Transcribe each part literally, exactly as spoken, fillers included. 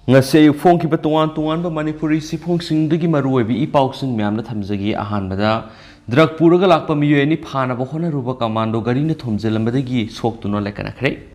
ꯉꯁꯤ ꯑꯌꯨꯛ ꯐꯣꯡꯈꯤꯕ ꯇꯣꯉꯥꯟ ꯇꯣꯉꯥꯟꯕ ꯃꯅꯤꯄꯨꯔꯤ ꯆꯦꯐꯣꯡꯁꯤꯡꯗꯒꯤ ꯃꯔꯨꯑꯣꯏꯕ ꯏ ꯄꯥꯎꯁꯤꯡ ꯃꯌꯥꯝꯅ ꯊꯝꯖꯒꯦ꯫ ꯑꯍꯥꯟꯕꯗ, ꯗ꯭ꯔꯒ ꯄꯨꯔꯒ ꯂꯥꯛꯄ ꯃꯤꯑꯣꯏ ꯑꯅꯤ ꯐꯥꯅꯕ ꯍꯣꯠꯅꯔꯨꯕ ꯀꯃꯥꯟꯗꯣ ꯒꯥꯔꯤꯅ ꯊꯣꯝꯖꯤꯜꯂꯝꯕꯗꯒꯤ ꯁꯣꯛꯇꯨꯅ ꯂꯩꯀꯠꯅꯈ꯭ꯔꯦ꯫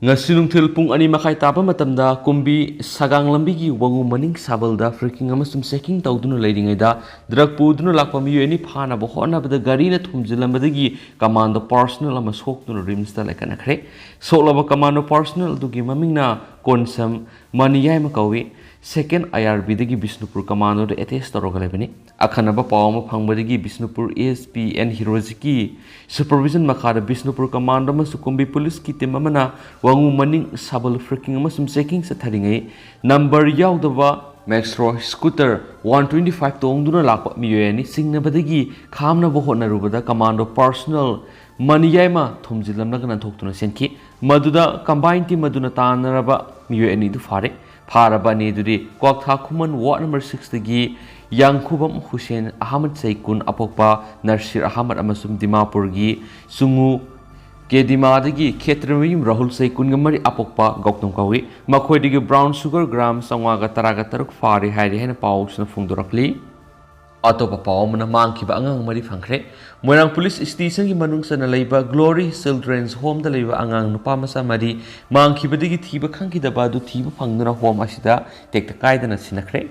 ꯉꯁꯤ ꯅꯨꯡꯊꯤꯜ ꯄꯨꯡ ꯑꯅꯤ ꯃꯈꯥꯏ ꯇꯥꯕ ꯃꯇꯝꯗ ꯀꯨꯝꯕꯤ ꯁꯒꯥꯡ ꯂꯝꯕꯤꯒꯤ ꯋꯥꯉꯨ ꯃꯅꯤꯡ ꯁꯥꯕꯜꯗ ꯐ꯭ꯔꯤꯀꯤꯡ ꯑꯃꯁꯨꯡ ꯆꯦꯀꯤꯡ ꯇꯧꯗꯨꯅ ꯂꯩꯔꯤꯉꯩꯗ, ꯗ꯭ꯔꯒ ꯄꯨꯗꯨꯅ ꯂꯥꯛꯄ ꯃꯤꯑꯣꯏ ꯑꯅꯤ ꯐꯥꯅꯕ ꯍꯣꯠꯅꯕꯗ ꯒꯥꯔꯤꯅ ꯊꯣꯝꯖꯤꯜꯂꯝꯕꯗꯒꯤ ꯀꯃꯥꯟꯗꯣ ꯄꯥꯔꯁꯣꯅꯦꯜ ꯑꯃ ꯁꯣꯛꯇꯨꯅ ꯔꯤꯝꯁꯇ ꯂꯩꯀꯠꯅꯈ꯭ꯔꯦ꯫ ꯁꯣꯛꯂꯕ ꯀꯃꯥꯟꯗꯣ ꯄꯥꯔꯁꯣꯅꯦꯜ ꯑꯗꯨꯒꯤ ꯃꯃꯤꯡꯅ ꯀꯣꯟꯁꯝ ꯃꯅꯤꯌꯥꯏꯃ ꯀꯧꯏ꯫ ꯁꯦꯀꯦꯟ ꯑꯥꯏ ꯑꯥꯔ ꯕꯤꯗꯒꯤ ꯕꯤꯁꯅꯨꯄꯨꯔ ꯀꯃꯥꯟꯗꯣꯗ ꯑꯦꯇꯦꯁ ꯇꯧꯔꯒ ꯂꯩꯕꯅꯤ꯫ ꯑꯈꯟꯅꯕ ꯄꯥꯎ ꯑꯃ ꯐꯪꯕꯗꯒꯤ ꯕꯤꯁꯅꯨꯄꯨꯔ ꯑꯦꯁ ꯄꯤ ꯑꯦꯟ ꯍꯤꯔꯣꯖꯤꯀꯤ ꯁꯨꯄꯔꯚꯤꯖꯟ ꯃꯈꯥꯗ ꯕꯤꯁꯅꯨꯄꯨꯔ ꯀꯃꯥꯟꯗꯣ ꯑꯃꯁꯨꯡ ꯀꯨꯝꯕꯤ ꯄꯨꯂꯤꯁꯀꯤ ꯇꯤꯝ ꯑꯃꯅ ꯋꯥꯉꯨ ꯃꯅꯤꯡ ꯁꯥꯕꯜ ꯐ꯭ꯔꯤꯀꯤꯡ ꯑꯃꯁꯨꯡ ꯆꯦꯀꯤꯡ ꯆꯠꯊꯔꯤꯉꯩ, ꯅꯝꯕꯔ ꯌꯥꯎꯗꯕ ꯃꯦꯛꯁꯔꯣ ꯁ꯭ꯀꯨꯇꯔ ꯋꯥꯟ ꯇ꯭ꯋꯦꯟꯇꯤ ꯐꯥꯏꯚ ꯇꯣꯡꯗꯨꯅ ꯂꯥꯛꯄ ꯃꯤꯑꯣꯏ ꯑꯅꯤ ꯆꯤꯡꯅꯕꯗꯒꯤ ꯈꯥꯝꯅꯕ ꯍꯣꯠꯅꯔꯨꯕꯗ ꯀꯃꯥꯟꯗꯣ ꯄꯥꯔꯁꯣꯅꯦꯜ ꯃꯅꯤꯌꯥꯏꯃ ꯊꯣꯝꯖꯤꯜꯂꯝꯂꯒ ꯅꯥꯟꯊꯣꯛꯇꯨꯅ ꯆꯦꯟꯈꯤ꯫ ꯃꯗꯨꯗ ꯀꯝꯕꯥꯏꯟ ꯇꯤꯝ ꯑꯗꯨꯅ ꯇꯥꯟꯅꯔꯕ ꯃꯤꯑꯣꯏ ꯑꯅꯤꯗꯨ ꯐꯥꯔꯦ꯫ ꯐꯥꯔꯕ ꯑꯅꯤꯗꯨꯗꯤ ꯀ꯭ꯋꯥꯛꯊꯥ ꯈꯨꯃꯟ ꯋꯥꯔꯗ ꯅꯝꯕꯔ ꯁꯤꯛꯁꯇꯒꯤ ꯌꯥꯡꯈꯨꯕꯝ ꯍꯨꯁꯦꯟ ꯑꯍꯃꯗ ꯆꯍꯤ ꯀꯨꯟ ꯑꯄꯣꯛꯄ ꯅꯔꯁꯤꯔ ꯑꯍꯃꯗ ꯑꯃꯁꯨꯡ ꯗꯤꯃꯥꯄꯨꯔꯒꯤ ꯆꯨꯉꯨ ꯀꯦꯗꯤꯃꯥꯗꯒꯤ ꯈꯦꯇ꯭ꯔꯤꯃꯌꯨꯝ ꯔꯥꯍꯨꯜ ꯆꯍꯤ ꯀꯨꯟꯒ ꯃꯔꯤ ꯑꯄꯣꯛꯄ ꯒꯧꯇꯝ ꯀꯧꯏ꯫ ꯃꯈꯣꯏꯗꯒꯤ ꯕ꯭ꯔꯥꯎꯟ ꯁꯨꯒꯔ ꯒ꯭ꯔꯥꯝ ꯆꯥꯝꯃꯉꯥꯒ ꯇꯔꯥꯒ ꯇꯔꯨꯛ ꯐꯥꯔꯦ ꯍꯥꯏꯔꯤ ꯍꯥꯏꯅ ꯄꯥꯎꯁꯤꯅ ꯐꯣꯡꯗꯣꯔꯛꯂꯤ꯫ ꯑꯇꯣꯞꯄ ꯄꯥꯎ ꯑꯃꯅ ꯃꯥꯡꯈꯤꯕ ꯑꯉꯥꯡ ꯃꯔꯤ ꯐꯪꯈ꯭ꯔꯦ꯫ ꯃꯣꯏꯔꯥꯡ ꯄꯨꯂꯤꯁ ꯁ꯭ꯇꯦꯁꯟꯒꯤ ꯃꯅꯨꯡ ꯆꯟꯅ ꯂꯩꯕ ꯒ꯭ꯂꯣꯔꯤ ꯆꯤꯜꯗ꯭ꯔꯦꯟꯁ ꯍꯣꯝꯗ ꯂꯩꯕ ꯑꯉꯥꯡ ꯅꯨꯄꯥ ꯃꯆꯥ ꯃꯔꯤ ꯃꯥꯡꯈꯤꯕꯗꯒꯤ ꯊꯤꯕ ꯈꯪꯈꯤꯗꯕ ꯑꯗꯨ ꯊꯤꯕ ꯐꯪꯗꯨꯅ ꯍꯣꯝ ꯑꯁꯤꯗ ꯇꯦꯛꯇ ꯀꯥꯏꯗꯅ ꯁꯤꯟꯅꯈ꯭ꯔꯦ꯫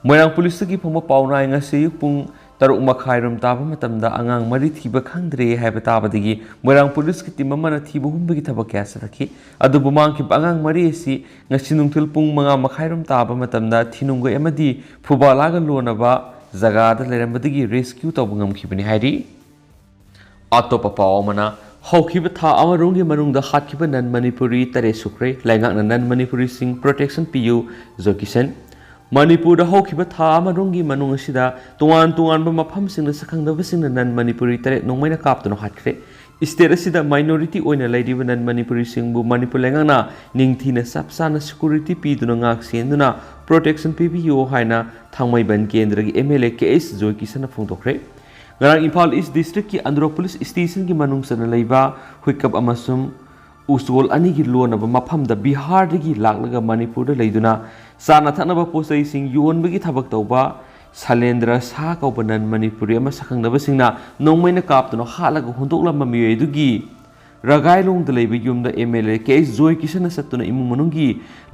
ꯃꯣꯏꯔꯥꯡ ꯄꯨꯂꯤꯁꯇꯒꯤ ꯐꯪꯕ ꯄꯥꯎꯅ ꯍꯥꯏ, ꯉꯁꯤ ꯑꯌꯨꯛ ꯄꯨꯡ ꯇꯔꯨꯛ ꯃꯈꯥꯏꯔꯣꯝ ꯇꯥꯕ ꯃꯇꯝꯗ ꯑꯉꯥꯡ ꯃꯔꯤ ꯊꯤꯕ ꯈꯪꯗ꯭ꯔꯦ ꯍꯥꯏꯕ ꯇꯥꯕꯗꯒꯤ ꯃꯣꯏꯔꯥꯡ ꯄꯨꯂꯤꯁꯀꯤ ꯇꯤꯝ ꯑꯃꯅ ꯊꯤꯕ ꯍꯨꯝꯕꯒꯤ ꯊꯕꯛ ꯀꯌꯥ ꯆꯠꯊꯈꯤ꯫ ꯑꯗꯨꯕꯨ ꯃꯥꯡꯈꯤꯕ ꯑꯉꯥꯡ ꯃꯔꯤ ꯑꯁꯤ ꯉꯁꯤ ꯅꯨꯡꯊꯤꯜ ꯄꯨꯡ ꯃꯉꯥ ꯃꯈꯥꯏꯔꯣꯝ ꯇꯥꯕ ꯃꯇꯝꯗ ꯊꯤꯅꯨꯡꯒꯩ ꯑꯃꯗꯤ ꯐꯨꯕꯥꯂꯥꯒ ꯂꯣꯟꯅꯕ ꯖꯒꯥꯗ ꯂꯩꯔꯝꯕꯗꯒꯤ ꯔꯦꯁꯀ꯭ꯌꯨ ꯇꯧꯕ ꯉꯝꯈꯤꯕꯅꯤ ꯍꯥꯏꯔꯤ꯫ ꯑꯇꯣꯞꯄ ꯄꯥꯎ ꯑꯃꯅ, ꯍꯧꯈꯤꯕ ꯊꯥ ꯑꯃꯔꯣꯝꯒꯤ ꯃꯅꯨꯡꯗ ꯍꯥꯠꯈꯤꯕ ꯅꯟ ꯃꯅꯤꯄꯨꯔꯤ ꯇꯔꯦꯠ ꯁꯨꯈ꯭ꯔꯦ꯫ ꯂꯩꯉꯥꯛꯅ ꯅꯟ ꯃꯅꯤꯄꯨꯔꯤꯁꯤꯡ ꯄ꯭ꯔꯣꯇꯦꯛꯁꯟ ꯄꯤꯌꯨ, ꯖꯣꯏ ꯀꯤꯁꯟ꯫ ꯃꯅꯤꯄꯨꯔꯗ ꯍꯧꯈꯤꯕ ꯊꯥ ꯑꯃꯔꯣꯝꯒꯤ ꯃꯅꯨꯡ ꯑꯁꯤꯗ ꯇꯣꯉꯥꯟ ꯇꯣꯉꯥꯟꯕ ꯃꯐꯝꯁꯤꯡꯗ ꯁꯛꯈꯪꯗꯕꯁꯤꯡꯅ ꯅꯟ ꯃꯅꯤꯄꯨꯔꯤ ꯇꯔꯦꯠ ꯅꯣꯡꯃꯩꯅ ꯀꯥꯞꯇꯨꯅ ꯍꯥꯠꯈ꯭ꯔꯦ꯫ ꯁ꯭ꯇꯦꯠ ꯑꯁꯤꯗ ꯃꯥꯏꯅꯣꯔꯤꯇꯤ ꯑꯣꯏꯅ ꯂꯩꯔꯤꯕ ꯅꯟ ꯃꯅꯤꯄꯨꯔꯤꯁꯤꯡꯕꯨ ꯃꯅꯤꯄꯨꯔ ꯂꯩꯉꯥꯛꯅ ꯅꯤꯡꯊꯤꯅ ꯆꯞ ꯆꯥꯅ ꯁꯦꯀ꯭ꯌꯨꯔꯤꯇꯤ ꯄꯤꯗꯨꯅ ꯉꯥꯛ ꯁꯦꯟꯗꯨꯅ ꯄ꯭ꯔꯣꯇꯦꯛꯁꯟ ꯄꯤꯕꯤꯌꯨ ꯍꯥꯏꯅ ꯊꯥꯡꯃꯩꯕꯟ ꯀꯦꯟꯗ꯭ꯔꯒꯤ M L A K H Joy ꯀꯤꯁꯟꯅ ꯐꯣꯡꯗꯣꯛꯈ꯭ꯔꯦ꯫ ꯉꯔꯥꯡ ꯏꯝꯐꯥꯜ ꯏꯁ ꯗꯤꯁꯇ꯭ꯔꯤꯛꯀꯤ ꯑꯟꯗ꯭ꯔꯣ ꯄꯨꯂꯤꯁ ꯁ꯭ꯇꯦꯁꯟꯒꯤ ꯃꯅꯨꯡ ꯆꯟꯅ ꯂꯩꯕ ꯍꯨꯏꯀꯞ ꯑꯃꯁꯨꯡ ꯎꯆꯣꯜ ꯑꯅꯤꯒꯤ ꯂꯣꯟꯅꯕ ꯃꯐꯝꯗ ꯕꯤꯍꯥꯔꯗꯒꯤ ꯂꯥꯛꯂꯒ ꯃꯅꯤꯄꯨꯔꯗ ꯂꯩꯗꯨꯅ ꯆꯥꯅ ꯊꯛꯅꯕ ꯄꯣꯠꯆꯩꯁꯤꯡ ꯌꯣꯟꯕꯒꯤ ꯊꯕꯛ ꯇꯧꯕ ꯁꯂꯦꯟꯗ꯭ꯔ ꯁꯥ ꯀꯧꯕ ꯅꯟ ꯃꯅꯤꯄꯨꯔꯤ ꯑꯃ ꯁꯛꯈꯪꯗꯕꯁꯤꯡꯅ ꯅꯣꯡꯃꯩꯅ ꯀꯥꯞꯇꯨꯅ ꯍꯥꯠꯂꯒ ꯍꯨꯟꯗꯣꯛꯂꯝꯕ ꯃꯤꯑꯣꯏ ꯑꯗꯨꯒꯤ ꯔꯒꯥꯏꯂꯣꯡꯗ ꯂꯩꯕ ꯌꯨꯝꯗ M L A K H Joy ꯀꯤꯁꯟꯅ ꯆꯠꯇꯨꯅ ꯏꯃꯨꯡ ꯃꯅꯨꯡꯒꯤ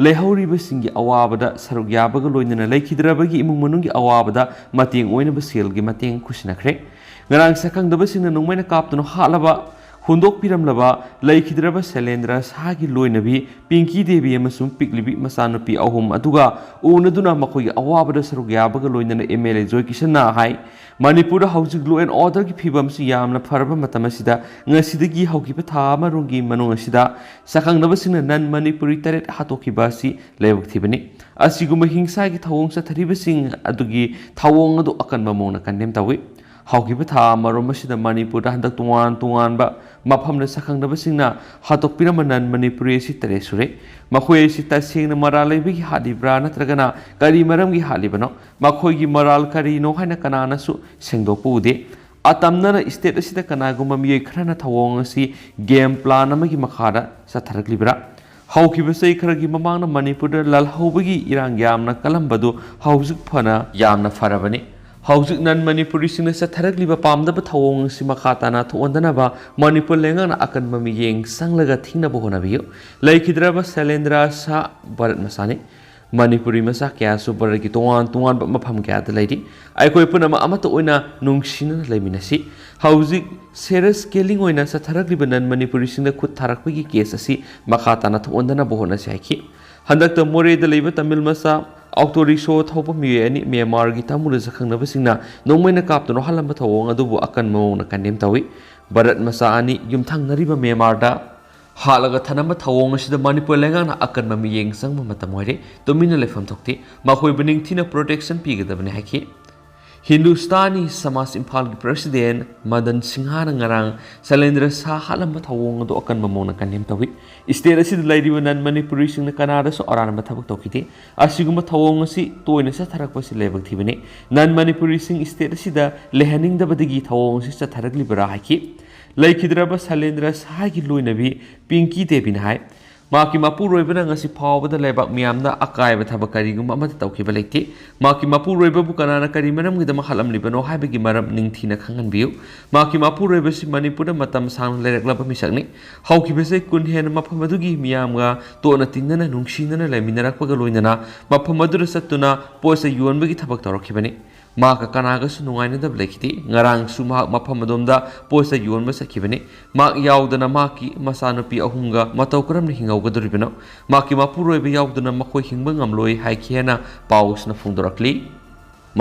ꯂꯩꯍꯧꯔꯤꯕꯁꯤꯡꯒꯤ ꯑꯋꯥꯕꯗ ꯁꯔꯨꯛ ꯌꯥꯕꯒ ꯂꯣꯏꯅꯅ ꯂꯩꯈꯤꯗ꯭ꯔꯕꯒꯤ ꯏꯃꯨꯡ ꯃꯅꯨꯡꯒꯤ ꯑꯋꯥꯕꯗ ꯃꯇꯦꯡ ꯑꯣꯏꯅꯕ ꯁꯦꯜꯒꯤ ꯃꯇꯦꯡ ꯈꯨꯠꯁꯤꯟꯅꯈ꯭ꯔꯦ꯫ ꯉꯔꯥꯡ ꯁꯛꯈꯪꯗꯕꯁꯤꯡꯅ ꯅꯣꯡꯃꯩꯅ ꯀꯥꯞꯇꯨꯅ ꯍꯥꯠꯂꯕ ꯍꯨꯟꯗꯣꯛꯄꯤꯔꯝꯂꯕ ꯂꯩꯈꯤꯗ꯭ꯔꯕ ꯁꯩꯂꯦꯟꯗ꯭ꯔ ꯁꯥꯒꯤ ꯂꯣꯏꯅꯕꯤ ꯄꯤꯡꯀꯤ ꯗꯦꯕꯤ ꯑꯃꯁꯨꯡ ꯄꯤꯛꯂꯤꯕꯤ ꯃꯆꯥꯅꯨꯄꯤ ꯑꯍꯨꯝ ꯑꯗꯨꯒ ꯎꯅꯗꯨꯅ ꯃꯈꯣꯏꯒꯤ ꯑꯋꯥꯕꯗ ꯁꯔꯨꯛ ꯌꯥꯕꯒ ꯂꯣꯏꯅꯅ ꯑꯦꯝ ꯑꯦꯜ ꯑꯦ ꯖꯣꯏ ꯀꯤꯁꯟꯅ ꯍꯥꯏ, ꯃꯅꯤꯄꯨꯔꯗ ꯍꯧꯖꯤꯛ law and orderꯒꯤ ꯐꯤꯕꯝꯁꯤ ꯌꯥꯝꯅ ꯐꯔꯕ ꯃꯇꯝ ꯑꯁꯤꯗ ꯉꯁꯤꯗꯒꯤ ꯍꯧꯈꯤꯕ ꯊꯥ ꯑꯃꯔꯣꯝꯒꯤ ꯃꯅꯨꯡ ꯑꯁꯤꯗ ꯁꯛꯈꯪꯗꯕꯁꯤꯡꯅ ꯅꯟ ꯃꯅꯤꯄꯨꯔꯤ ꯇꯔꯦꯠ ꯍꯥꯠꯇꯣꯛꯈꯤꯕ ꯑꯁꯤ ꯂꯥꯏꯕꯛ ꯊꯤꯕꯅꯤ꯫ ꯑꯁꯤꯒꯨꯝꯕ ꯍꯤꯡꯁꯥꯒꯤ ꯊꯧꯑꯣꯡ ꯆꯠꯊꯔꯤꯕꯁꯤꯡ ꯑꯗꯨꯒꯤ ꯊꯧꯑꯣꯡ ꯑꯗꯨ ꯑꯀꯟꯕ ꯃꯑꯣꯡꯗ condemn ꯇꯧꯏ꯫ ꯍꯧꯈꯤꯕ ꯊꯥ ꯑꯃꯔꯣꯝ ꯑꯁꯤꯗ ꯃꯅꯤꯄꯨꯔꯗ ꯍꯟꯗꯛ ꯇꯣꯉꯥꯟ ꯇꯣꯉꯥꯟꯕ ꯃꯐꯝꯗ ꯁꯛꯈꯪꯗꯕꯁꯤꯡꯅ ꯍꯥꯠꯇꯣꯛꯄꯤꯔꯝꯕ ꯅꯟ ꯃꯅꯤꯄꯨꯔꯤ ꯑꯁꯤ ꯇꯔꯦꯠ ꯁꯨꯔꯦ꯫ ꯃꯈꯣꯏ ꯑꯁꯤ ꯇꯁꯦꯡꯅ ꯃꯔꯥꯜ ꯂꯩꯕꯒꯤ ꯍꯥꯠꯂꯤꯕ꯭ꯔꯥ ꯅꯠꯇ꯭ꯔꯒꯅ ꯀꯔꯤ ꯃꯔꯝꯒꯤ ꯍꯥꯠꯂꯤꯕꯅꯣ? ꯃꯈꯣꯏꯒꯤ ꯃꯔꯥꯜ ꯀꯔꯤꯅꯣ ꯍꯥꯏꯅ ꯀꯅꯥꯅꯁꯨ ꯁꯦꯡꯗꯣꯛꯄ ꯎꯗꯦ꯫ ꯑꯇꯝꯅꯅ state ꯑꯁꯤꯗ ꯀꯅꯥꯒꯨꯝꯕ ꯃꯤꯑꯣꯏ ꯈꯔꯅ ꯊꯧꯑꯣꯡ ꯑꯁꯤ game plan ꯑꯃꯒꯤ ꯃꯈꯥꯗ ꯆꯠꯊꯔꯛꯂꯤꯕ꯭ꯔꯥ? ꯍꯧꯈꯤꯕ ꯆꯍꯤ ꯈꯔꯒꯤ ꯃꯃꯥꯡꯗ ꯃꯅꯤꯄꯨꯔꯗ ꯂꯥꯜꯍꯧꯕꯒꯤ ꯏꯔꯥꯡ ꯌꯥꯝꯅ ꯀꯜꯂꯝꯕꯗꯨ ꯍꯧꯖꯤꯛ ꯐꯅ ꯌꯥꯝꯅ ꯐꯔꯕꯅꯤ꯫ ꯍꯧꯖꯤꯛ ꯅꯟ ꯃꯅꯤꯄꯨꯔꯤꯁꯤꯡꯅ ꯆꯠꯊꯔꯛꯂꯤꯕ ꯄꯥꯝꯗꯕ ꯊꯧꯑꯣꯡ ꯑꯁꯤ ꯃꯈꯥ ꯇꯥꯅ ꯊꯣꯛꯍꯟꯗꯅꯕ ꯃꯅꯤꯄꯨꯔ ꯂꯩꯉꯥꯛꯅ ꯑꯀꯟꯕ ꯃꯤꯠꯌꯦꯡ ꯆꯪꯂꯒ ꯊꯤꯡꯅꯕ ꯍꯣꯠꯅꯕꯤꯌꯨ꯫ ꯂꯩꯈꯤꯗ꯭ꯔꯕ ꯁꯩꯂꯦꯟꯗ꯭ꯔ ꯁꯥ ꯚꯥꯔꯠ ꯃꯆꯥꯅꯤ꯫ ꯃꯅꯤꯄꯨꯔꯤ ꯃꯆꯥ ꯀꯌꯥꯁꯨ ꯚꯥꯔꯠꯀꯤ ꯇꯣꯉꯥꯟ ꯇꯣꯉꯥꯟꯕ ꯃꯐꯝ ꯀꯌꯥꯗ ꯂꯩꯔꯤ꯫ ꯑꯩꯈꯣꯏ ꯄꯨꯝꯅꯃꯛ ꯑꯃꯠꯇ ꯑꯣꯏꯅ ꯅꯨꯡꯁꯤꯅꯅ ꯂꯩꯃꯤꯟꯅꯁꯤ꯫ ꯍꯧꯖꯤꯛ serious killing ꯑꯣꯏꯅ ꯆꯠꯊꯔꯛꯂꯤꯕ ꯅꯟ ꯃꯅꯤꯄꯨꯔꯤꯁꯤꯡꯗ ꯈꯨꯠ ꯊꯥꯔꯛꯄꯒꯤ case ꯑꯁꯤ ꯃꯈꯥ ꯇꯥꯅ ꯊꯣꯛꯍꯟꯗꯅꯕ ꯍꯣꯠꯅꯁꯤ ꯍꯥꯏꯈꯤ꯫ ꯍꯟꯗꯛꯇ ꯃꯣꯔꯦꯗ ꯂꯩꯕ ꯇꯥꯃꯤꯜ ꯃꯆꯥ auto rickshaw ꯊꯧꯕ ꯃꯤꯑꯣꯏ ꯑꯅꯤ ꯃ꯭ꯌꯥꯟꯃꯥꯔꯒꯤ ꯇꯥꯃꯨꯗ ꯁꯛꯈꯪꯅꯕꯁꯤꯡꯅ ꯅꯣꯡꯃꯩꯅ ꯀꯥꯞꯇꯨꯅ ꯍꯥꯠꯂꯝꯕ ꯊꯧꯑꯣꯡ ꯑꯗꯨꯕꯨ ꯑꯀꯟꯕ ꯃꯑꯣꯡꯗ condemn ꯇꯧꯏ꯫ ꯚꯥꯔꯠ ꯃꯆꯥ ꯑꯅꯤ ꯌꯨꯝꯊꯪꯅꯔꯤꯕ ꯃ꯭ꯌꯥꯟꯃꯥꯔꯗ ꯍꯥꯠꯂꯒ ꯊꯅꯝꯕ ꯊꯧꯑꯣꯡ ꯑꯁꯤꯗ ꯃꯅꯤꯄꯨꯔ ꯂꯩꯉꯥꯛꯅ ꯑꯀꯟꯕ ꯃꯤꯠꯌꯦꯡ ꯆꯪꯕ ꯃꯇꯝ ꯑꯣꯏꯔꯦ꯫ ꯇꯨꯃꯤꯟꯅ ꯂꯩꯐꯝ ꯊꯣꯛꯇꯦ꯫ ꯃꯈꯣꯏꯕꯨ ꯅꯤꯡꯊꯤꯅ protection ꯄꯤꯒꯗꯕꯅꯤ ꯍꯥꯏꯈꯤ꯫ ꯍꯤꯟꯗꯨꯁꯇꯥꯅꯤ ꯁꯃꯥꯖ ꯏꯝꯐꯥꯜꯒꯤ ꯄ꯭ꯔꯁꯤꯗꯦꯟ ꯃꯗꯟ ꯁꯤꯡꯍꯥꯅ ꯉꯔꯥꯡ ꯁꯂꯦꯟꯗ꯭ꯔ ꯁꯥꯍ ꯍꯥꯠꯂꯝꯕ ꯊꯧꯑꯣꯡ ꯑꯗꯨ ꯑꯀꯟꯕ ꯃꯑꯣꯡꯗ ꯀꯟꯗꯦꯝ ꯇꯧꯏ꯫ ꯁ꯭ꯇꯦꯠ ꯑꯁꯤꯗ ꯂꯩꯔꯤꯕ ꯅꯟ ꯃꯅꯤꯄꯨꯔꯤꯁꯤꯡꯅ ꯀꯅꯥꯗꯁꯨ ꯑꯔꯥꯟꯕ ꯊꯕꯛ ꯇꯧꯈꯤꯗꯦ꯫ ꯑꯁꯤꯒꯨꯝꯕ ꯊꯧꯑꯣꯡ ꯑꯁꯤ ꯇꯣꯏꯅ ꯆꯠꯊꯔꯛꯄꯁꯤ ꯂꯥꯏꯕꯛ ꯊꯤꯕꯅꯤ꯫ ꯅꯟ ꯃꯅꯤꯄꯨꯔꯤꯁꯤꯡ ꯁ꯭ꯇꯦꯠ ꯑꯁꯤꯗ ꯂꯩꯍꯟꯅꯤꯡꯗꯕꯗꯒꯤ ꯊꯧꯑꯣꯡ ꯑꯁꯤ ꯆꯠꯊꯔꯛꯂꯤꯕꯔꯥ ꯍꯥꯏꯈꯤ꯫ ꯂꯩꯈꯤꯗ꯭ꯔꯕ ꯁꯂꯦꯟꯗ꯭ꯔ ꯁꯥꯍꯒꯤ ꯂꯣꯏꯅꯕꯤ ꯄꯤꯡꯀꯤ ꯗꯦꯕꯤꯅ ꯍꯥꯏ, ꯃꯍꯥꯛꯀꯤ ꯃꯄꯨꯔꯣꯏꯕꯅ ꯉꯁꯤ ꯐꯥꯎꯕꯗ ꯂꯩꯕꯥꯛ ꯃꯤꯌꯥꯝꯅ ꯑꯀꯥꯏꯕ ꯊꯕꯛ ꯀꯔꯤꯒꯨꯝꯕ ꯑꯃꯠꯇ ꯇꯧꯈꯤꯕ ꯂꯩꯇꯦ꯫ ꯃꯍꯥꯛꯀꯤ ꯃꯄꯨꯔꯣꯏꯕꯕꯨ ꯀꯅꯥꯅ ꯀꯔꯤ ꯃꯔꯝꯒꯤꯗꯃꯛ ꯍꯥꯠꯂꯝꯂꯤꯕꯅꯣ ꯍꯥꯏꯕꯒꯤ ꯃꯔꯝ ꯅꯤꯡꯊꯤꯅ ꯈꯪꯍꯟꯕꯤꯌꯨ꯫ ꯃꯍꯥꯛꯀꯤ ꯃꯄꯨꯔꯣꯏꯕꯁꯤ ꯃꯅꯤꯄꯨꯔꯗ ꯃꯇꯝ ꯁꯥꯡꯅ ꯂꯩꯔꯛꯂꯕ ꯃꯤꯁꯛꯅꯤ꯫ ꯍꯧꯈꯤꯕ ꯆꯍꯤ ꯀꯨꯟ ꯍꯦꯟꯅ ꯃꯐꯝ ꯑꯗꯨꯒꯤ ꯃꯤꯌꯥꯝꯒ ꯇꯣꯠꯅ ꯇꯤꯟꯅꯅ ꯅꯨꯡꯁꯤꯅꯅ ꯂꯩꯃꯤꯟꯅꯔꯛꯄꯒ ꯂꯣꯏꯅꯅ ꯃꯐꯝ ꯑꯗꯨꯗ ꯆꯠꯇꯨꯅ ꯄꯣꯠ ꯆꯩ ꯌꯣꯟꯕꯒꯤ ꯊꯕꯛ ꯇꯧꯔꯛꯈꯤꯕꯅꯤ꯫ ꯃꯍꯥꯛꯀ ꯀꯅꯥꯒꯁꯨ ꯅꯨꯡꯉꯥꯏꯅꯗꯕ ꯂꯩꯈꯤꯗꯦ꯫ ꯉꯔꯥꯡꯁꯨ ꯃꯍꯥꯛ ꯃꯐꯝ ꯑꯗꯣꯝꯗ ꯄꯣꯠ ꯆꯩ ꯌꯣꯟꯕ ꯆꯠꯈꯤꯕꯅꯤ꯫ ꯃꯍꯥꯛ ꯌꯥꯎꯗꯅ ꯃꯍꯥꯛꯀꯤ ꯃꯆꯥꯅꯨꯄꯤ ꯑꯍꯨꯝꯒ ꯃꯇꯧ ꯀꯔꯝꯅ ꯍꯤꯡꯍꯧꯒꯗꯧꯔꯤꯕꯅꯣ? ꯃꯍꯥꯛꯀꯤ ꯃꯄꯨꯔꯣꯏꯕ ꯌꯥꯎꯗꯅ ꯃꯈꯣꯏ ꯍꯤꯡꯕ ꯉꯝꯂꯣꯏ ꯍꯥꯏꯈꯤ ꯍꯥꯏꯅ ꯄꯥꯎꯁꯤꯅ ꯐꯣꯡꯗꯣꯔꯛꯂꯤ꯫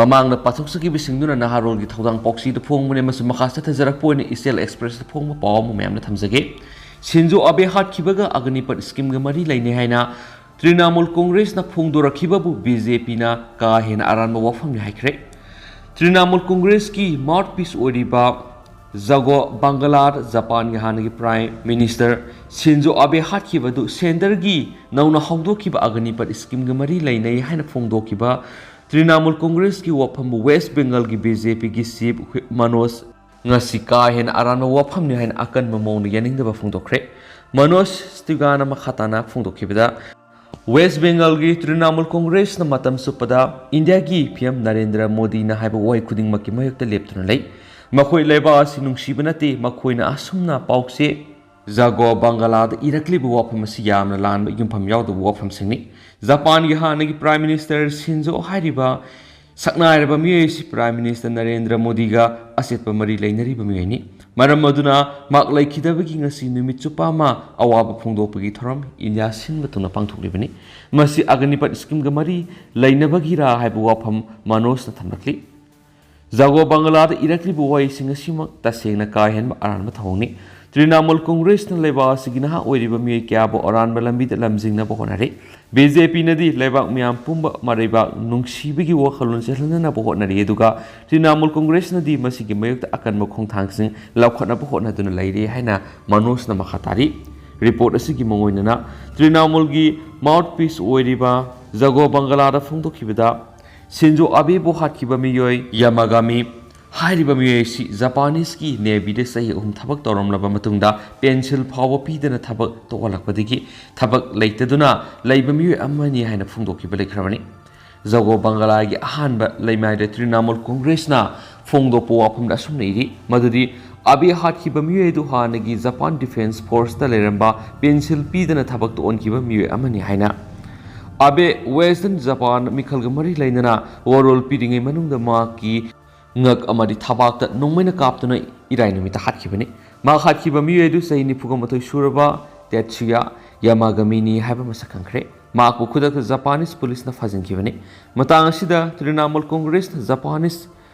ꯃꯃꯥꯡꯗ ꯄꯥꯊꯣꯛꯆꯈꯤꯕꯁꯤꯡꯗꯨꯅ ꯅꯍꯥꯔꯣꯜꯒꯤ ꯊꯧꯗꯥꯡ ꯄꯥꯎꯆꯦꯗ ꯐꯣꯡꯕꯅꯤ ꯑꯃꯁꯨꯡ ꯃꯈꯥ ꯆꯠꯊꯖꯔꯛꯄ ꯑꯣꯏꯅ ꯏꯆꯦꯜ ꯑꯦꯛꯁꯄ꯭ꯔꯦꯁꯇ ꯐꯣꯡꯕ ꯄꯥꯎ ꯑꯃ ꯃꯌꯥꯝꯅ ꯊꯝꯖꯒꯦ꯫ ꯁꯤꯟꯖꯣ ꯑꯕꯦ ꯍꯥꯠꯈꯤꯕꯒ ꯑꯒꯅꯤꯄꯠ ꯁ꯭ꯀꯤꯝꯒ ꯃꯔꯤ ꯂꯩꯅꯩ ꯍꯥꯏꯅ ꯇ꯭ꯔꯤꯅꯥꯃꯨꯜ ꯀꯣꯡꯒ꯭ꯔꯦꯁꯅ ꯐꯣꯡꯗꯣꯔꯛꯈꯤꯕꯕꯨ ꯕꯤ ꯖꯦ ꯄꯤꯅ ꯀꯥ ꯍꯦꯟꯅ ꯑꯔꯥꯟꯕ ꯋꯥꯐꯝꯅꯤ ꯍꯥꯏꯈ꯭ꯔꯦ꯫ ꯇ꯭ꯔꯤꯅꯥꯃꯨꯜ ꯀꯣꯡꯒ꯭ꯔꯦꯁꯀꯤ ꯃꯥꯎꯠꯄꯤꯁ ꯑꯣꯏꯔꯤꯕ ꯖꯒꯣ ꯕꯪꯒꯂꯥꯗ ꯖꯄꯥꯟꯒꯤ ꯍꯥꯟꯅꯒꯤ ꯄ꯭ꯔꯥꯏꯝ ꯃꯤꯅꯤꯁꯇꯔ ꯁꯤꯟꯖꯣ ꯑꯕꯦ ꯍꯥꯠꯈꯤꯕꯗꯨ ꯁꯦꯟꯇꯔꯒꯤ ꯅꯧꯅ ꯍꯧꯗꯣꯛꯈꯤꯕ ꯑꯒꯅꯤꯄꯠ ꯁ꯭ꯀꯤꯝꯒ ꯃꯔꯤ ꯂꯩꯅꯩ ꯍꯥꯏꯅ ꯐꯣꯡꯗꯣꯛꯈꯤꯕ ꯇ꯭ꯔꯤꯅꯥꯃꯨꯜ ꯀꯣꯡꯒ꯭ꯔꯦꯁꯀꯤ ꯋꯥꯐꯝꯕꯨ ꯋꯦꯁ ꯕꯦꯡꯒꯜꯒꯤ ꯕꯤ ꯖꯦ ꯄꯤꯒꯤ ꯆꯤꯐ ꯍꯨꯏꯞ ꯃꯅꯣꯖ ꯉꯁꯤ ꯀꯥ ꯍꯦꯟꯅ ꯑꯔꯥꯟꯕ ꯋꯥꯐꯝꯅꯤ ꯍꯥꯏꯅ ꯑꯀꯟꯕ ꯃꯑꯣꯡꯗ ꯌꯥꯅꯤꯡꯗꯕ ꯐꯣꯡꯗꯣꯛꯈ꯭ꯔꯦ꯫ ꯃꯅꯣꯖ ꯁ꯭ꯇꯤꯒꯥꯅ ꯃꯈꯥ ꯇꯥꯅ ꯐꯣꯡꯗꯣꯛꯈꯤꯕꯗ, ꯋꯦꯁ ꯕꯦꯡꯒꯜꯒꯤ ꯇ꯭ꯔꯤꯅꯥꯃꯨꯜ ꯀꯣꯡꯒ꯭ꯔꯦꯁꯅ ꯃꯇꯝ ꯆꯨꯞꯄꯗ ꯏꯟꯗꯤꯌꯥꯒꯤ ꯄꯤ ꯑꯦꯝ ꯅꯔꯦꯟꯗ꯭ꯔ ꯃꯣꯗꯤꯅ ꯍꯥꯏꯕ ꯋꯥꯍꯩ ꯈꯨꯗꯤꯡꯃꯛꯀꯤ ꯃꯥꯌꯣꯛꯇ ꯂꯦꯞꯇꯨꯅ ꯂꯩ꯫ ꯃꯈꯣꯏ ꯂꯩꯕꯥꯛ ꯑꯁꯤ ꯅꯨꯡꯁꯤꯕ ꯅꯠꯇꯦ, ꯃꯈꯣꯏꯅ ꯑꯁꯨꯝꯅ ꯄꯥꯎꯆꯦ ꯖꯒꯣ ꯕꯪꯒꯂꯥꯗ ꯏꯔꯛꯂꯤꯕ ꯋꯥꯐꯝ ꯑꯁꯤ ꯌꯥꯝꯅ ꯂꯥꯟꯕ, ꯌꯨꯝꯐꯝ ꯌꯥꯎꯗꯕ ꯋꯥꯐꯝꯁꯤꯡꯅꯤ꯫ ꯖꯄꯥꯟꯒꯤ ꯍꯥꯟꯅꯒꯤ ꯄ꯭ꯔꯥꯏꯝ ꯃꯤꯅꯤꯁꯇꯔ ꯁꯤꯟꯖꯣ ꯍꯥꯏꯔꯤꯕ ꯁꯛꯅꯥꯏꯔꯕ ꯃꯤꯑꯣꯏ ꯑꯁꯤ ꯄ꯭ꯔꯥꯏꯝ ꯃꯤꯅꯤꯁꯇꯔ ꯅꯔꯦꯟꯗ꯭ꯔ ꯃꯣꯗꯤꯒ ꯑꯆꯦꯠꯄ ꯃꯔꯤ ꯂꯩꯅꯔꯤꯕ ꯃꯤꯑꯣꯏꯅꯤ꯫ ꯃꯔꯝ ꯑꯗꯨꯅ ꯃꯍꯥꯛ ꯂꯩꯈꯤꯗꯕꯒꯤ ꯉꯁꯤ ꯅꯨꯃꯤꯠ ꯆꯨꯞꯄ ꯑꯃ ꯑꯋꯥꯕ ꯐꯣꯡꯗꯣꯛꯄꯒꯤ ꯊꯧꯔꯝ ꯏꯟꯗꯤꯌꯥ ꯁꯤꯟꯕ ꯊꯨꯡꯅ ꯄꯥꯡꯊꯣꯛꯂꯤꯕꯅꯤ꯫ ꯃꯁꯤ ꯑꯒꯅꯤꯄꯠ ꯁ꯭ꯀꯤꯝꯒ ꯃꯔꯤ ꯂꯩꯅꯕꯒꯤꯔꯥ ꯍꯥꯏꯕ ꯋꯥꯐꯝ ꯃꯅꯣꯖꯅ ꯊꯝꯂꯛꯂꯤ꯫ ꯖꯒꯣ ꯕꯪꯒꯂꯥꯗ ꯏꯔꯛꯂꯤꯕ ꯋꯥꯍꯩꯁꯤꯡ ꯑꯁꯤꯃꯛ ꯇꯁꯦꯡꯅ ꯀꯥ ꯍꯦꯟꯕ ꯑꯔꯥꯟꯕ ꯊꯧꯑꯣꯡꯅꯤ꯫ ꯇ꯭ꯔꯤꯅꯥꯃꯨꯜ ꯀꯣꯡꯒ꯭ꯔꯦꯁꯅ ꯂꯩꯕꯥꯛ ꯑꯁꯤꯒꯤ ꯅꯍꯥ ꯑꯣꯏꯔꯤꯕ ꯃꯤꯑꯣꯏ ꯀꯌꯥꯕꯨ ꯑꯔꯥꯟꯕ ꯂꯝꯕꯤꯗ ꯂꯝꯖꯤꯡꯅꯕ ꯍꯣꯠꯅꯔꯤ꯫ ꯕꯤ ꯖꯦ ꯄꯤꯅꯗꯤ ꯂꯩꯕꯥꯛ ꯃꯤꯌꯥꯝ ꯄꯨꯝꯕ ꯃꯔꯩꯕꯥꯛ ꯅꯨꯡꯁꯤꯕꯒꯤ ꯋꯥꯈꯜꯂꯣꯟ ꯆꯦꯜꯍꯟꯅꯅꯕ ꯍꯣꯠꯅꯔꯤ, ꯑꯗꯨꯒ ꯇ꯭ꯔꯤꯅꯥꯃꯨꯜ ꯀꯣꯡꯒ꯭ꯔꯦꯁꯅꯗꯤ ꯃꯁꯤꯒꯤ ꯃꯥꯌꯣꯛꯇ ꯑꯀꯟꯕ ꯈꯣꯡꯊꯥꯡꯁꯤꯡ ꯂꯧꯈꯠꯅꯕ ꯍꯣꯠꯅꯗꯨꯅ ꯂꯩꯔꯤ ꯍꯥꯏꯅ ꯃꯅꯣꯖꯅ ꯃꯈꯥ ꯇꯥꯔꯤ꯫ ꯔꯤꯄꯣꯔꯠ ꯑꯁꯤꯒꯤ ꯃꯇꯨꯡ ꯏꯟꯅ, ꯇ꯭ꯔꯤꯅꯥꯃꯨꯜꯒꯤ ꯃꯥꯎꯠ ꯄꯤꯁ ꯑꯣꯏꯔꯤꯕ ꯖꯒꯣ ꯕꯪꯒꯂꯥꯗ ꯐꯣꯡꯗꯣꯛꯈꯤꯕꯗ, ꯁꯤꯟꯖꯣ ꯑꯕꯦꯕꯨ ꯍꯥꯠꯈꯤꯕ ꯃꯤꯑꯣꯏ ꯌꯥꯃꯥꯒꯥꯃꯤ ꯍꯥꯏꯔꯤꯕ ꯃꯤꯑꯣꯏ ꯑꯁꯤ ꯖꯄꯥꯅꯤꯁꯀꯤ ꯅꯦꯚꯤꯗ ꯆꯍꯤ ꯑꯍꯨꯝ ꯊꯕꯛ ꯇꯧꯔꯝꯂꯕ ꯃꯇꯨꯡꯗ ꯄꯦꯟꯁꯤꯜ ꯐꯥꯎꯕ ꯄꯤꯗꯅ ꯊꯕꯛ ꯇꯣꯛꯍꯜꯂꯛꯄꯗꯒꯤ ꯊꯕꯛ ꯂꯩꯇꯗꯨꯅ ꯂꯩꯕ ꯃꯤꯑꯣꯏ ꯑꯃꯅꯤ ꯍꯥꯏꯅ ꯐꯣꯡꯗꯣꯛꯈꯤꯕ ꯂꯩꯈ꯭ꯔꯕꯅꯤ꯫ ꯖꯒꯣ ꯕꯪꯒꯂꯥꯒꯤ ꯑꯍꯥꯟꯕ ꯂꯩꯃꯥꯏꯗ ꯇ꯭ꯔꯤꯅꯥꯃꯨꯜ ꯀꯣꯡꯒ꯭ꯔꯦꯁꯅ ꯐꯣꯡꯗꯣꯛꯄ ꯋꯥꯐꯝꯗ ꯑꯁꯨꯝꯅ ꯏꯔꯤ, ꯃꯗꯨꯗꯤ ꯑꯕꯦ ꯍꯥꯠꯈꯤꯕ ꯃꯤꯑꯣꯏ ꯑꯗꯨ ꯍꯥꯟꯅꯒꯤ ꯖꯄꯥꯟ ꯗꯤꯐꯦꯟꯁ ꯐꯣꯔꯁꯇ ꯂꯩꯔꯝꯕ ꯄꯦꯟꯁꯤꯜ ꯄꯤꯗꯅ ꯊꯕꯛ ꯇꯣꯛꯍꯟꯈꯤꯕ ꯃꯤꯑꯣꯏ ꯑꯃꯅꯤ ꯍꯥꯏꯅ꯫ ꯑꯕꯦ ꯋꯦꯁꯇꯔꯟ ꯖꯄꯥꯟ ꯃꯤꯈꯜꯒ ꯃꯔꯤ ꯂꯩꯅꯅ ꯋꯥꯔꯣꯜ ꯄꯤꯔꯤꯉꯩ ꯃꯅꯨꯡꯗ ꯃꯍꯥꯛꯀꯤ ꯉꯛ ꯑꯃꯗꯤ ꯊꯕꯥꯛꯇ ꯅꯣꯡꯃꯩꯅ ꯀꯥꯞꯇꯨꯅ ꯏꯔꯥꯏ ꯅꯨꯃꯤꯠꯇ ꯍꯥꯠꯈꯤꯕꯅꯤ꯫ ꯃꯍꯥꯛ ꯍꯥꯠꯈꯤꯕ ꯃꯤꯑꯣꯏ ꯑꯗꯨ ꯆꯍꯤ ꯅꯤꯐꯨꯒ ꯃꯥꯊꯣꯏ ꯁꯨꯔꯕ ꯇꯦꯠꯁꯨꯌꯥ ꯌꯥꯃꯥꯒꯥꯃꯤꯅꯤ ꯍꯥꯏꯕ ꯃꯁꯛ ꯈꯪꯈ꯭ꯔꯦ꯫ ꯃꯍꯥꯛꯄꯨ ꯈꯨꯗꯛꯇ ꯖꯄꯥꯅꯤꯁ ꯄꯨꯂꯤꯁꯅ ꯐꯥꯖꯤꯟꯈꯤꯕꯅꯤ꯫ ꯃꯇꯥꯡ ꯑꯁꯤꯗ ꯇ꯭ꯔꯤꯅꯥꯃꯨꯜ ꯀꯣꯡꯒ꯭ꯔꯦꯁꯅ ꯖꯄꯥꯅꯤꯁ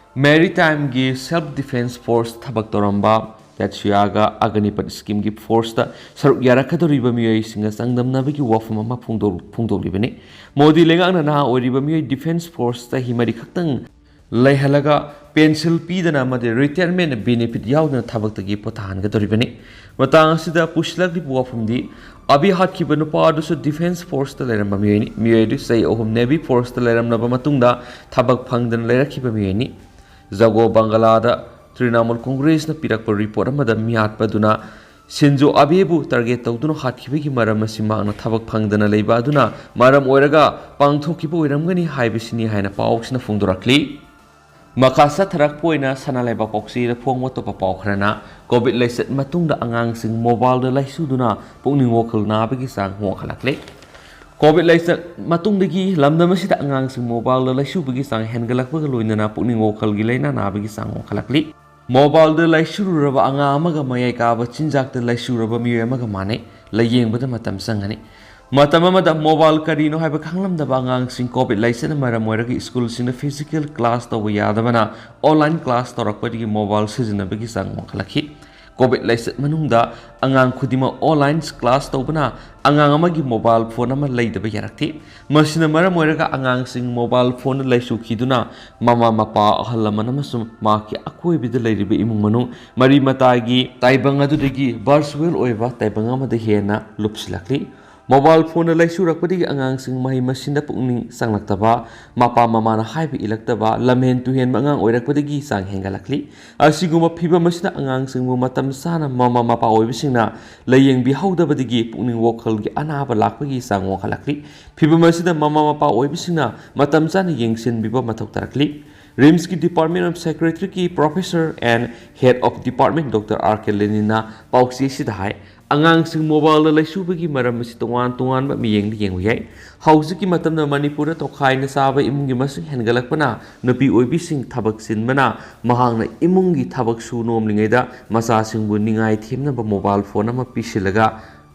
ꯃꯦꯔꯤꯇꯥꯏꯝꯒꯤ ꯁꯦꯜꯐ ꯗꯤꯐꯦꯟꯁ ꯐꯣꯔꯁ ꯊꯕꯛ ꯇꯧꯔꯝꯕ ꯇꯦꯠꯁꯨꯌꯥꯒ ꯑꯒꯅꯤꯄꯠ ꯁ꯭ꯀꯤꯝꯒꯤ ꯐꯣꯔꯁꯇ ꯁꯔꯨꯛ ꯌꯥꯔꯛꯀꯗꯧꯔꯤꯕ ꯃꯤꯑꯣꯏꯁꯤꯡꯒ ꯆꯥꯡꯗꯝꯅꯕꯒꯤ ꯋꯥꯐꯝ ꯑꯃ ꯐꯣꯡꯗꯣꯛ-, ꯐꯣꯡꯗꯣꯛꯂꯤꯕꯅꯤ꯫ ꯃꯣꯗꯤ ꯂꯩꯉꯥꯛꯅ ꯅꯍꯥ ꯑꯣꯏꯔꯤꯕ ꯃꯤꯑꯣꯏ ꯗꯤꯐꯦꯟꯁ ꯐꯣꯔꯁ ꯆꯍꯤ ꯃꯔꯤ ꯈꯛꯇꯪ ꯂꯩꯍꯜꯂꯒ ꯄꯦꯟꯁꯤꯜ ꯄꯤꯗꯅ ꯑꯃꯗꯤ ꯔꯤꯇꯥꯌꯔꯃꯦꯟ ꯕꯦꯅꯤꯐꯤꯠ ꯌꯥꯎꯗꯅ ꯊꯕꯛꯇꯒꯤ ꯄꯣꯊꯥꯍꯟꯒꯗꯧꯔꯤꯕꯅꯤ꯫ ꯃꯇꯥꯡ ꯑꯁꯤꯗ ꯄꯨꯁꯤꯜꯂꯛꯂꯤꯕ ꯋꯥꯐꯝꯗꯤ, ꯑꯕꯤ ꯍꯥꯠꯈꯤꯕ ꯅꯨꯄꯥ ꯑꯗꯨꯁꯨ ꯗꯤꯐꯦꯟꯁ ꯐꯣꯔꯁꯇ ꯂꯩꯔꯝꯕ ꯃꯤꯑꯣꯏꯅꯤ꯫ ꯃꯤꯑꯣꯏ ꯑꯗꯨ ꯆꯍꯤ ꯑꯍꯨꯝ ꯅꯦꯚꯤ ꯐꯣꯔꯁꯇ ꯂꯩꯔꯝꯂꯕ ꯃꯇꯨꯡꯗ ꯊꯕꯛ ꯐꯪꯗꯅ ꯂꯩꯔꯛꯈꯤꯕ ꯃꯤꯑꯣꯏꯅꯤ꯫ ꯖꯒꯣ ꯕꯪꯒꯂꯥꯗ ꯇ꯭ꯔꯤꯅꯥꯃꯨꯜ ꯀꯣꯡꯒ꯭ꯔꯦꯁꯅ ꯄꯤꯔꯛꯄ ꯔꯤꯄꯣꯔꯠ ꯑꯃꯗ ꯃꯤꯍꯥꯠꯄ ꯑꯗꯨꯅ ꯁꯤꯟꯖꯣ ꯑꯕꯦꯕꯨ ꯇꯥꯔꯒꯦꯠ ꯇꯧꯗꯨꯅ ꯍꯥꯠꯈꯤꯕꯒꯤ ꯃꯔꯝ ꯑꯁꯤ ꯃꯍꯥꯛꯅ ꯊꯕꯛ ꯐꯪꯗꯅ ꯂꯩꯕ ꯑꯗꯨꯅ ꯃꯔꯝ ꯑꯣꯏꯔꯒ ꯄꯥꯡꯊꯣꯛꯈꯤꯕ ꯑꯣꯏꯔꯝꯒꯅꯤ ꯍꯥꯏꯕꯁꯤꯅꯤ ꯍꯥꯏꯅ ꯄꯥꯎꯁꯤꯅ ꯐꯣꯡꯗꯣꯔꯛꯂꯤ꯫ ꯃꯈꯥ ꯆꯠꯊꯔꯛꯄ ꯑꯣꯏꯅ ꯁꯅꯥ ꯂꯩꯕꯥꯛ ꯄꯥꯎꯆꯦꯗ ꯐꯣꯡꯕ ꯑꯇꯣꯞꯄ ꯄꯥꯎ ꯈꯔꯅ, ꯀꯣꯚꯤꯗ ꯂꯥꯏꯆꯠ ꯃꯇꯨꯡꯗ ꯑꯉꯥꯡꯁꯤꯡ ꯃꯣꯕꯥꯏꯜꯗ ꯂꯥꯏꯆꯨꯗꯨꯅ ꯄꯨꯛꯅꯤꯡ ꯋꯥꯈꯜ ꯅꯥꯕꯒꯤ ꯆꯥꯡ ꯋꯥꯡꯈꯠꯂꯛꯂꯦ꯫ ꯀꯣꯚꯤꯗ ꯂꯥꯏꯆꯠ ꯃꯇꯨꯡꯗꯒꯤ ꯂꯝꯗꯝ ꯑꯁꯤꯗ ꯑꯉꯥꯡꯁꯤꯡ ꯃꯣꯕꯥꯏꯜꯗ ꯂꯥꯏꯆꯨꯕꯒꯤ ꯆꯥꯡ ꯍꯦꯟꯒꯠꯂꯛꯄꯒ ꯂꯣꯏꯅꯅ ꯄꯨꯛꯅꯤꯡ ꯋꯥꯈꯜꯒꯤ ꯂꯥꯏꯅꯥ ꯅꯥꯕꯒꯤ ꯆꯥꯡ ꯋꯥꯡꯈꯠꯂꯛꯂꯤ꯫ ꯃꯣꯕꯥꯏꯜꯗ ꯂꯥꯏꯆꯨꯔꯨꯔꯕ ꯑꯉꯥꯡ ꯑꯃꯒ ꯃꯌꯥꯏ ꯀꯥꯕ ꯆꯤꯟꯖꯥꯛꯇ ꯂꯥꯏꯆꯨꯔꯕ ꯃꯤꯑꯣꯏ ꯑꯃꯒ ꯃꯥꯟꯅꯩ꯫ ꯂꯥꯏꯌꯦꯡꯕꯗ ꯃꯇꯝ ꯆꯪꯒꯅꯤ꯫ ꯃꯇꯝ ꯑꯃꯗ ꯃꯣꯕꯥꯏꯜ ꯀꯔꯤꯅꯣ ꯍꯥꯏꯕ ꯈꯪꯂꯝꯗꯕ ꯑꯉꯥꯡꯁꯤꯡ ꯀꯣꯚꯤꯗ ꯂꯥꯏꯆꯠꯅ ꯃꯔꯝ ꯑꯣꯏꯔꯒ ꯁ꯭ꯀꯨꯜꯁꯤꯡꯗ ꯐꯤꯖꯤꯀꯦꯜ ꯀ꯭ꯂꯥꯁ ꯇꯧꯕ ꯌꯥꯗꯕꯅ ꯑꯣꯟꯂꯥꯏꯟ ꯀ꯭ꯂꯥꯁ ꯇꯧꯔꯛꯄꯗꯒꯤ ꯃꯣꯕꯥꯏꯜ ꯁꯤꯖꯤꯟꯅꯕꯒꯤ ꯆꯥꯡ ꯋꯥꯡꯈꯠꯂꯛꯈꯤ꯫ ꯀꯣꯚꯤꯗ ꯂꯥꯏꯆꯠ ꯃꯅꯨꯡꯗ ꯑꯉꯥꯡ ꯈꯨꯗꯤꯡꯃꯛ ꯑꯣꯟꯂꯥꯏꯟ ꯀ꯭ꯂꯥꯁ ꯇꯧꯕꯅ ꯑꯉꯥꯡ ꯑꯃꯒꯤ ꯃꯣꯕꯥꯏꯜ ꯐꯣꯟ ꯑꯃ ꯂꯩꯗꯕ ꯌꯥꯔꯛꯇꯦ꯫ ꯃꯁꯤꯅ ꯃꯔꯝ ꯑꯣꯏꯔꯒ ꯑꯉꯥꯡꯁꯤꯡ ꯃꯣꯕꯥꯏꯜ ꯐꯣꯟꯗ ꯂꯩꯁꯨꯈꯤꯗꯨꯅ ꯃꯃꯥ ꯃꯄꯥ, ꯑꯍꯜ ꯂꯃꯟ ꯑꯃꯁꯨꯡ ꯃꯍꯥꯛꯀꯤ ꯑꯀꯣꯏꯕꯗ ꯂꯩꯔꯤꯕ ꯏꯃꯨꯡ ꯃꯅꯨꯡ ꯃꯔꯤ ꯃꯇꯥꯒꯤ ꯇꯥꯏꯕꯪ ꯑꯗꯨꯗꯒꯤ ꯚꯔꯆꯨꯋꯦꯜ ꯑꯣꯏꯕ ꯇꯥꯏꯕꯪ ꯑꯃꯗ ꯍꯦꯟꯅ ꯂꯨꯞꯁꯤꯜꯂꯛꯂꯤ꯫ ꯃꯣꯕꯥꯏꯜ ꯐꯣꯟꯗ ꯂꯩꯁꯨꯔꯛꯄꯗꯒꯤ ꯑꯉꯥꯡꯁꯤꯡ ꯃꯍꯩ ꯃꯁꯤꯡꯗ ꯄꯨꯛꯅꯤꯡ ꯆꯪꯂꯛꯇꯕ, ꯃꯄꯥ ꯃꯃꯥꯅ ꯍꯥꯏꯕ ꯏꯜꯂꯛꯇꯕ, ꯂꯝꯍꯦꯟ ꯇꯨꯍꯦꯟꯕ ꯑꯉꯥꯡ ꯑꯣꯏꯔꯛꯄꯗꯒꯤ ꯆꯥꯡ ꯍꯦꯟꯒꯠꯂꯛꯂꯤ꯫ ꯑꯁꯤꯒꯨꯝꯕ ꯐꯤꯚꯝ ꯑꯁꯤꯅ ꯑꯉꯥꯡꯁꯤꯡꯕꯨ ꯃꯇꯝ ꯆꯥꯅ ꯃꯃꯥ ꯃꯄꯥ ꯑꯣꯏꯕꯁꯤꯡꯅ ꯂꯥꯌꯦꯡꯕꯤꯍꯧꯗꯕꯗꯒꯤ ꯄꯨꯛꯅꯤꯡ ꯋꯥꯈꯜꯒꯤ ꯑꯅꯥꯕ ꯂꯥꯛꯄꯒꯤ ꯆꯥꯡ ꯋꯥꯡꯈꯠꯂꯛꯂꯤ꯫ ꯐꯤꯚꯝ ꯑꯁꯤꯗ ꯃꯃꯥ ꯃꯄꯥ ꯑꯣꯏꯕꯁꯤꯡꯅ ꯃꯇꯝ ꯆꯥꯅ ꯌꯦꯡꯁꯤꯟꯕꯤꯕ ꯃꯊꯧ ꯇꯥꯔꯛꯂꯤ꯫ ꯔꯤꯝꯁꯀꯤ Department of Psychiatryꯒꯤ Professor and Head of Department Doctor R K Leninꯅ ꯄꯥꯎꯆꯦ ꯑꯁꯤꯗ ꯍꯥꯏ, ꯑꯉꯥꯡꯁꯤꯡ ꯃꯣꯕꯥꯏꯜꯗ ꯂꯩꯁꯨꯕꯒꯤ ꯃꯔꯝ ꯑꯁꯤ ꯇꯣꯉꯥꯟ ꯇꯣꯉꯥꯟꯕ ꯃꯤꯠꯌꯦꯡꯗ ꯌꯦꯡꯕ ꯌꯥꯏ꯫ ꯍꯧꯖꯤꯛꯀꯤ ꯃꯇꯝꯗ ꯃꯅꯤꯄꯨꯔꯗ ꯇꯣꯈꯥꯏꯅ ꯆꯥꯕ ꯏꯃꯨꯡꯒꯤ ꯃꯁꯤꯡ ꯍꯦꯟꯒꯠꯂꯛꯄꯅ ꯅꯨꯄꯤ ꯑꯣꯏꯕꯤꯁꯤꯡ ꯊꯕꯛ ꯆꯤꯟꯕꯅ ꯃꯍꯥꯛꯅ ꯏꯃꯨꯡꯒꯤ ꯊꯕꯛ ꯁꯨ ꯅꯣꯝꯂꯤꯉꯩꯗ ꯃꯆꯥꯁꯤꯡꯕꯨ ꯅꯤꯡꯉꯥꯏ ꯊꯦꯝꯅꯕ ꯃꯣꯕꯥꯏꯜ ꯐꯣꯟ ꯑꯃ ꯄꯤꯁꯤꯜꯂꯒ